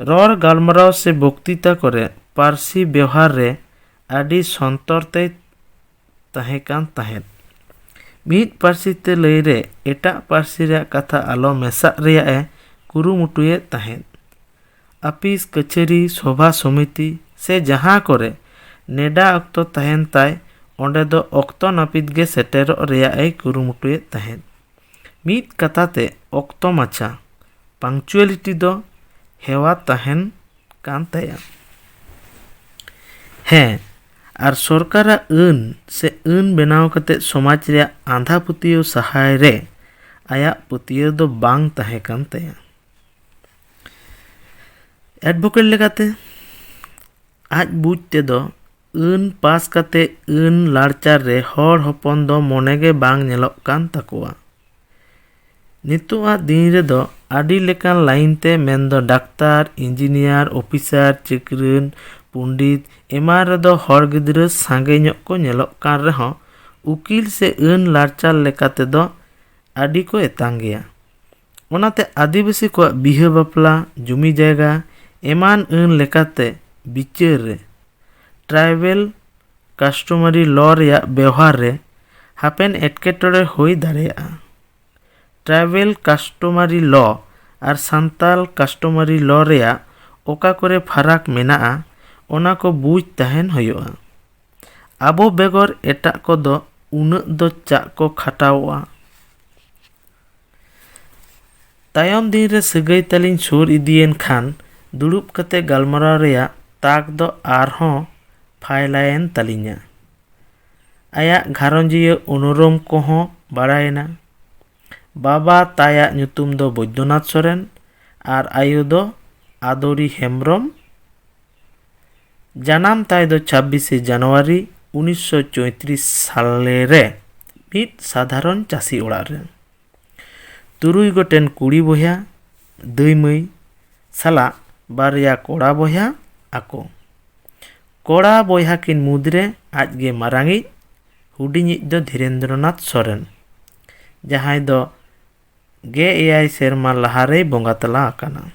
ᱨᱚᱲ ᱜᱟᱞᱢᱟᱨᱟᱣ ᱥᱮ ᱵᱚᱠᱛᱤᱛᱟ ᱠᱚᱨᱮ ᱯᱟᱹᱨᱥᱤ ᱵᱮᱣᱦᱟᱨ ᱨᱮ ᱟᱹᱰᱤ ᱥᱚᱱᱛᱚᱨ ᱛᱮᱭ ᱛᱟᱦᱮᱸ ᱠᱟᱱ ᱛᱟᱦᱮᱸᱫ᱾ ᱢᱤᱫ ᱯᱟᱹᱨᱥᱤ ᱛᱮ ᱞᱟᱹᱭ ᱨᱮ ᱮᱴᱟᱜ ᱯᱟᱹᱨᱥᱤ ᱨᱮᱭᱟᱜ ᱠᱟᱛᱷᱟ ᱟᱞᱚ ᱢᱮᱥᱟᱜ ᱨᱮᱭᱟᱜ ᱮ ᱠᱩᱨᱩᱢᱩᱴᱩᱭᱮᱫ ᱛᱟᱦᱮᱸᱫ᱾ ᱟᱹᱯᱤᱥ ᱠᱟᱹᱪᱷᱟᱹᱨᱤ, ᱥᱚᱵᱷᱟ ᱥᱚᱢᱤᱛᱤ ᱥᱮ ᱡᱟᱦᱟᱸ ᱠᱚᱨᱮ ᱱᱮᱰᱟ ᱚᱠᱛᱚ ᱛᱟᱦᱮᱱ ᱛᱟᱭ, ᱚᱸᱰᱮ ᱫᱚ ᱚᱠᱛᱚ ᱱᱟᱹᱯᱤᱛ ᱜᱮ ᱥᱮᱴᱮᱨᱚᱜ ᱨᱮᱭᱟᱜ ᱮ ᱠᱩᱨᱩᱢᱩᱴᱩᱭᱮᱫ ᱛᱟᱦᱮᱸᱫ᱾ ᱢᱤᱫ ᱠᱟᱛᱷᱟ ᱛᱮ, ᱚᱠᱛᱚ ᱢᱟᱪᱷᱟ, punctuality, ᱫᱚ ᱦᱮᱣᱟ ᱛᱟᱦᱮᱱ ᱠᱟᱱ ᱛᱟᱭᱟ᱾ ᱦᱮᱸ, ᱟᱨ ᱥᱚᱨᱠᱟᱨᱟᱜ ᱟᱹᱱ ᱥᱮ ᱟᱹᱱ ᱵᱮᱱᱟᱣ ᱠᱟᱛᱮ ᱥᱚᱢᱟᱡᱽ ᱨᱮᱭᱟᱜ ᱟᱸᱫᱷᱟ ᱯᱟᱹᱛᱭᱟᱹᱣ ᱥᱟᱦᱟᱭ ᱨᱮ ᱟᱭᱟᱜ ᱯᱟᱹᱛᱭᱟᱹᱣ ᱫᱚ ᱵᱟᱝ ᱛᱟᱦᱮᱸ ᱠᱟᱱ ᱛᱟᱭᱟ᱾ Advocate ᱞᱮᱠᱟᱛᱮ ᱟᱡ ᱵᱩᱡᱽ ᱛᱮᱫᱚ ᱟᱹᱱ ᱯᱟᱥ ᱠᱟᱛᱮ ᱟᱹᱱ ᱞᱟᱲᱪᱟᱨ ᱨᱮ ᱦᱚᱲ ᱦᱚᱯᱚᱱ ᱫᱚ ᱢᱚᱱᱮ ᱜᱮ ᱵᱟᱝ ᱧᱮᱞᱚᱜ ᱠᱟᱱ ᱛᱟᱠᱚᱣᱟ᱾ ᱱᱤᱛᱚᱜᱟᱜ ᱫᱤᱱ ᱨᱮᱫᱚ ᱟᱹᱰᱤ ᱞᱮᱠᱟᱱ ᱞᱟᱭᱤᱱ ᱛᱮ, ᱢᱮᱱᱫᱚ ᱰᱟᱠᱛᱟᱨ, ᱤᱧᱡᱤᱱᱤᱭᱟᱨ, ᱚᱯᱷᱤᱥᱟᱨ, ᱪᱟᱹᱠᱨᱟᱹᱱ, ᱯᱚᱱᱰᱤᱛ ᱮᱢᱟᱱ ᱨᱮᱫᱚ ᱦᱚᱲ ᱜᱤᱫᱽᱨᱟᱹ ᱥᱟᱸᱜᱮ ᱧᱚᱜ ᱠᱚ ᱧᱮᱞᱚᱜ ᱠᱟᱱ ᱨᱮᱦᱚᱸ, ᱩᱠᱤᱞ ᱥᱮ ᱟᱹᱱ ᱞᱟᱲᱪᱟᱨ ᱞᱮᱠᱟ ᱛᱮᱫᱚ ᱟᱹᱰᱤ ᱠᱚ ᱮᱛᱟᱝ ᱜᱮᱭᱟ᱾ ᱚᱱᱟᱛᱮ ᱟᱹᱫᱤᱵᱟᱹᱥᱤ ᱠᱚᱣᱟᱜ ᱵᱤᱦᱟᱹ ᱵᱟᱯᱞᱟ, ᱡᱩᱢᱤ ᱡᱟᱭᱜᱟ ᱮᱢᱟᱱ ᱟᱹᱱ ᱞᱮᱠᱟᱛᱮ ᱵᱤᱪᱟᱹᱨ ᱨᱮ ᱴᱨᱟᱭᱵᱮᱞ ᱠᱟᱥᱴᱚᱢᱟᱨᱤ ᱞᱚ ᱨᱮᱭᱟᱜ ᱵᱮᱣᱦᱟᱨ ᱨᱮ ᱦᱟᱯᱮᱱ ᱮᱴᱠᱮᱴᱚᱬᱮ ᱦᱩᱭ ᱫᱟᱲᱮᱭᱟᱜᱼᱟ᱾ ᱴᱨᱟᱭᱵᱮᱞ ᱠᱟᱥᱴᱚᱢᱟᱨᱤ ᱞᱚ ᱟᱨ ᱥᱟᱱᱛᱟᱞ ᱠᱟᱥᱴᱚᱢᱟᱨᱤ ᱞᱚ ᱨᱮᱭᱟᱜ ᱚᱠᱟ ᱠᱚᱨᱮ ᱯᱷᱟᱨᱟᱠ ᱢᱮᱱᱟᱜᱼᱟ, ᱚᱱᱟ ᱠᱚ ᱵᱩᱡᱽ ᱛᱟᱦᱮᱱ ᱦᱩᱭᱩᱜᱼᱟ᱾ ᱟᱵᱚ ᱵᱮᱜᱚᱨ ᱮᱴᱟᱜ ᱠᱚᱫᱚ ᱩᱱᱟᱹᱜ ᱫᱚ ᱪᱟᱜ ᱠᱚ ᱠᱷᱟᱴᱟᱣᱚᱜᱼᱟ᱾ ᱛᱟᱭᱚᱢ ᱫᱤᱱ ᱨᱮ ᱥᱟᱹᱜᱟᱹᱭ ᱛᱟᱹᱞᱤᱧ ᱥᱩᱨ ᱤᱫᱤᱭᱮᱱ ᱠᱷᱟᱱ, ᱫᱩᱲᱩᱵ ᱠᱟᱛᱮ ᱜᱟᱞᱢᱟᱨᱟᱣ ᱨᱮᱭᱟᱜ ᱛᱟᱠ ᱫᱚ ᱟᱨᱦᱚᱸ ᱯᱷᱟᱭᱞᱟᱭᱮᱱ ᱛᱟᱹᱞᱤᱧᱟ᱾ ᱟᱭᱟᱜ ᱜᱷᱟᱨᱚᱸᱡᱤᱭᱟᱹ ᱩᱱᱩᱨᱩᱢ ᱠᱚᱦᱚᱸ ᱵᱟᱲᱟᱭᱮᱱᱟ᱾ ᱵᱟᱵᱟ ᱛᱟᱭᱟᱜ ᱧᱩᱛᱩᱢ ᱫᱚ ᱵᱳᱭᱫᱚᱱᱟᱛᱷ ᱥᱚᱨᱮᱱ ᱟᱨ ᱟᱭᱳ ᱫᱚ ᱟᱫᱚᱨᱤ ᱦᱮᱢᱵᱨᱚᱢ᱾ ᱡᱟᱱᱟᱢ ᱛᱟᱭ ᱫᱚ ᱪᱷᱟᱵᱵᱤᱥᱮ ᱡᱟᱱᱩᱣᱟᱨᱤ ᱩᱱᱤᱥᱥᱚ ᱪᱳᱭᱛᱨᱤᱥ ᱥᱟᱞᱮ ᱨᱮ ᱢᱤᱫ ᱥᱟᱫᱷᱟᱨᱚᱱ ᱪᱟᱹᱥᱤ ᱚᱲᱟᱜ ᱨᱮ᱾ ᱛᱩᱨᱩᱭ ᱜᱚᱴᱮᱱ ᱠᱩᱲᱤ ᱵᱚᱭᱦᱟ, ᱫᱟᱹᱭ ᱢᱟᱹᱭ ᱥᱟᱞᱟᱜ ᱵᱟᱨᱭᱟ ᱠᱚᱲᱟ ᱵᱚᱭᱦᱟ ᱟᱠᱚ᱾ ᱠᱚᱲᱟ ᱵᱚᱭᱦᱟ ᱠᱤᱱ ᱢᱩᱫᱽᱨᱮ ᱟᱡᱜᱮ ᱢᱟᱨᱟᱝᱤᱡ, ᱦᱩᱰᱤᱧᱤᱡ ᱫᱚ ᱫᱷᱤᱨᱮᱱᱫᱨᱚᱱᱟᱛᱷ ᱥᱚᱨᱮᱱ, ᱡᱟᱦᱟᱸᱭ ᱫᱚ ᱜᱮᱞ ᱮᱭᱟᱭ ᱥᱮᱨᱢᱟ ᱞᱟᱦᱟᱨᱮᱭ ᱵᱚᱸᱜᱟ ᱛᱟᱞᱟ ᱟᱠᱟᱱᱟ᱾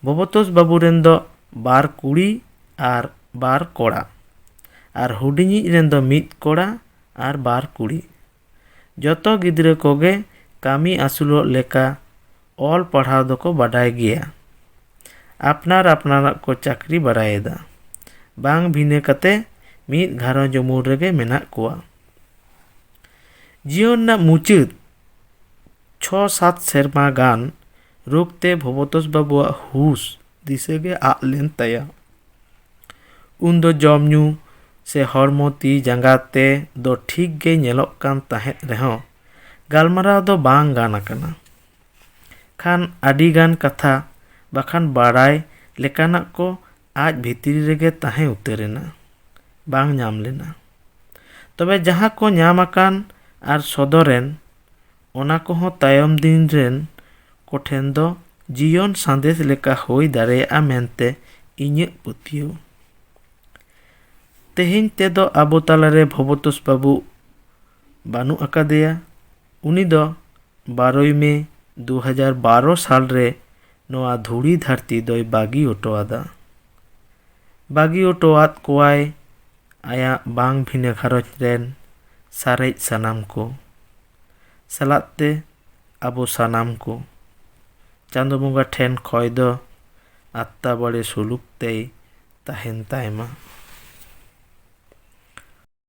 ᱵᱷᱚᱵᱚᱛᱳᱥ ᱵᱟᱹᱵᱩ ᱨᱮᱱ ᱫᱚ ᱵᱟᱨ ᱠᱩᱲᱤ ᱟᱨ ᱵᱟᱨ ᱠᱚᱲᱟ, ᱟᱨ ᱦᱩᱰᱤᱧᱤᱡ ᱨᱮᱱ ᱫᱚ ᱢᱤᱫ ᱠᱚᱲᱟ ᱟᱨ ᱵᱟᱨ ᱠᱩᱲᱤ᱾ ᱡᱚᱛᱚ ᱜᱤᱫᱽᱨᱟᱹ ᱠᱚᱜᱮ ᱠᱟᱹᱢᱤ ᱟᱹᱥᱩᱞᱚᱜ ᱞᱮᱠᱟ ᱚᱞ ᱯᱟᱲᱦᱟᱣ ᱫᱚᱠᱚ ᱵᱟᱰᱟᱭ ᱜᱮᱭᱟ᱾ ᱟᱯᱱᱟᱨ ᱟᱯᱱᱟᱨᱟᱜ ᱠᱚ ᱪᱟᱹᱠᱨᱤ ᱵᱟᱲᱟᱭᱮᱫᱟ᱾ ᱵᱟᱝ ᱵᱷᱤᱱᱟᱹ ᱠᱟᱛᱮ ᱢᱤᱫ ᱜᱷᱟᱨᱚᱸᱡᱽ ᱩᱢᱩᱞ ᱨᱮᱜᱮ ᱢᱮᱱᱟᱜ ᱠᱚᱣᱟ᱾ ᱡᱤᱭᱚᱱ ᱨᱮᱱᱟᱜ ᱢᱩᱪᱟᱹᱫ ᱪᱷᱚ ᱥᱟᱛ ᱥᱮᱨᱢᱟ ᱜᱟᱱ ᱨᱳᱜᱽ ᱛᱮ ᱵᱷᱚᱵᱚᱛᱳᱥ ᱵᱟᱹᱵᱩᱣᱟᱜ ᱦᱩᱥ ᱫᱤᱥᱟᱹ ᱜᱮ ᱟᱫ ᱞᱮᱱ ᱛᱟᱭᱟ᱾ ᱩᱱ ᱫᱚ ᱡᱚᱢ ᱧᱩ ᱥᱮ ᱦᱚᱲᱢᱚ ᱛᱤ ᱡᱟᱸᱜᱟ ᱛᱮ ᱫᱚ ᱴᱷᱤᱠ ᱜᱮ ᱧᱮᱞᱚᱜ ᱠᱟᱱ ᱛᱟᱦᱮᱸᱫ ᱨᱮᱦᱚᱸ, ᱜᱟᱞᱢᱟᱨᱟᱣ ᱫᱚ ᱵᱟᱝ ᱜᱟᱱ ᱟᱠᱟᱱᱟ᱾ ᱠᱷᱟᱱ ᱟᱹᱰᱤ ᱜᱟᱱ ᱠᱟᱛᱷᱟ ᱵᱟᱠᱷᱟᱱ ᱵᱟᱲᱟᱭ ᱞᱮᱠᱟᱱᱟᱜ ᱠᱚ ᱟᱡ ᱵᱷᱤᱛᱨᱤ ᱨᱮᱜᱮ ᱛᱟᱦᱮᱸ ᱩᱛᱟᱹᱨ ᱮᱱᱟ, ᱵᱟᱝ ᱧᱟᱢ ᱞᱮᱱᱟ᱾ ᱛᱚᱵᱮ ᱡᱟᱦᱟᱸ ᱠᱚ ᱧᱟᱢ ᱟᱠᱟᱱ ᱟᱨ ᱥᱚᱫᱚᱨᱮᱱ, ᱚᱱᱟ ᱠᱚᱦᱚᱸ ᱛᱟᱭᱚᱢ ᱫᱤᱱ ᱨᱮᱱ ᱠᱚᱴᱷᱮᱱ ᱫᱚ ᱡᱤᱭᱚᱱ ᱥᱟᱸᱫᱮᱥ ᱞᱮᱠᱟ ᱦᱩᱭ ᱫᱟᱲᱮᱭᱟᱜᱼᱟ ᱢᱮᱱᱛᱮ ᱤᱧᱟᱹᱜ ᱯᱟᱹᱛᱭᱟᱹᱣ᱾ ᱛᱮᱦᱮᱧ ᱛᱮᱫᱚ ᱟᱵᱚ ᱛᱟᱞᱟᱨᱮ ᱵᱷᱚᱵᱚᱛᱳᱥ ᱵᱟᱹᱵᱩ ᱵᱟᱹᱱᱩᱜ ᱟᱠᱟᱫᱮᱭᱟ᱾ ᱩᱱᱤ ᱫᱚ ᱵᱟᱨᱚᱭ ᱢᱮ ᱫᱩ ᱦᱟᱡᱟᱨ ᱵᱟᱨᱚ ᱥᱟᱞ ᱨᱮ ᱱᱚᱣᱟ ᱫᱷᱩᱲᱤ ᱫᱷᱟᱹᱨᱛᱤ ᱫᱚᱭ ᱵᱟᱹᱜᱤ ᱚᱴᱚ ᱟᱫᱟ᱾ ᱵᱟᱹᱜᱤ ᱚᱴᱚᱣᱟᱫ ᱠᱚᱣᱟᱭ ᱟᱭᱟᱜ ᱵᱟᱝ ᱵᱷᱤᱱᱟᱹ ᱜᱷᱟᱨᱚᱸᱡᱽ ᱨᱮᱱ ᱥᱟᱨᱮᱡ ᱥᱟᱱᱟᱢ ᱠᱚ ᱥᱟᱞᱟᱜ ᱛᱮ ᱟᱵᱚ ᱥᱟᱱᱟᱢ ᱠᱚ᱾ ᱪᱟᱸᱫᱚ ᱵᱚᱸᱜᱟ ᱴᱷᱮᱱ ᱠᱷᱚᱭ ᱫᱚ ᱟᱛᱛᱟ ᱵᱟᱲᱮ ᱥᱩᱞᱩᱠ ᱛᱮᱭ ᱛᱟᱦᱮᱱ ᱛᱟᱭ ᱢᱟ᱾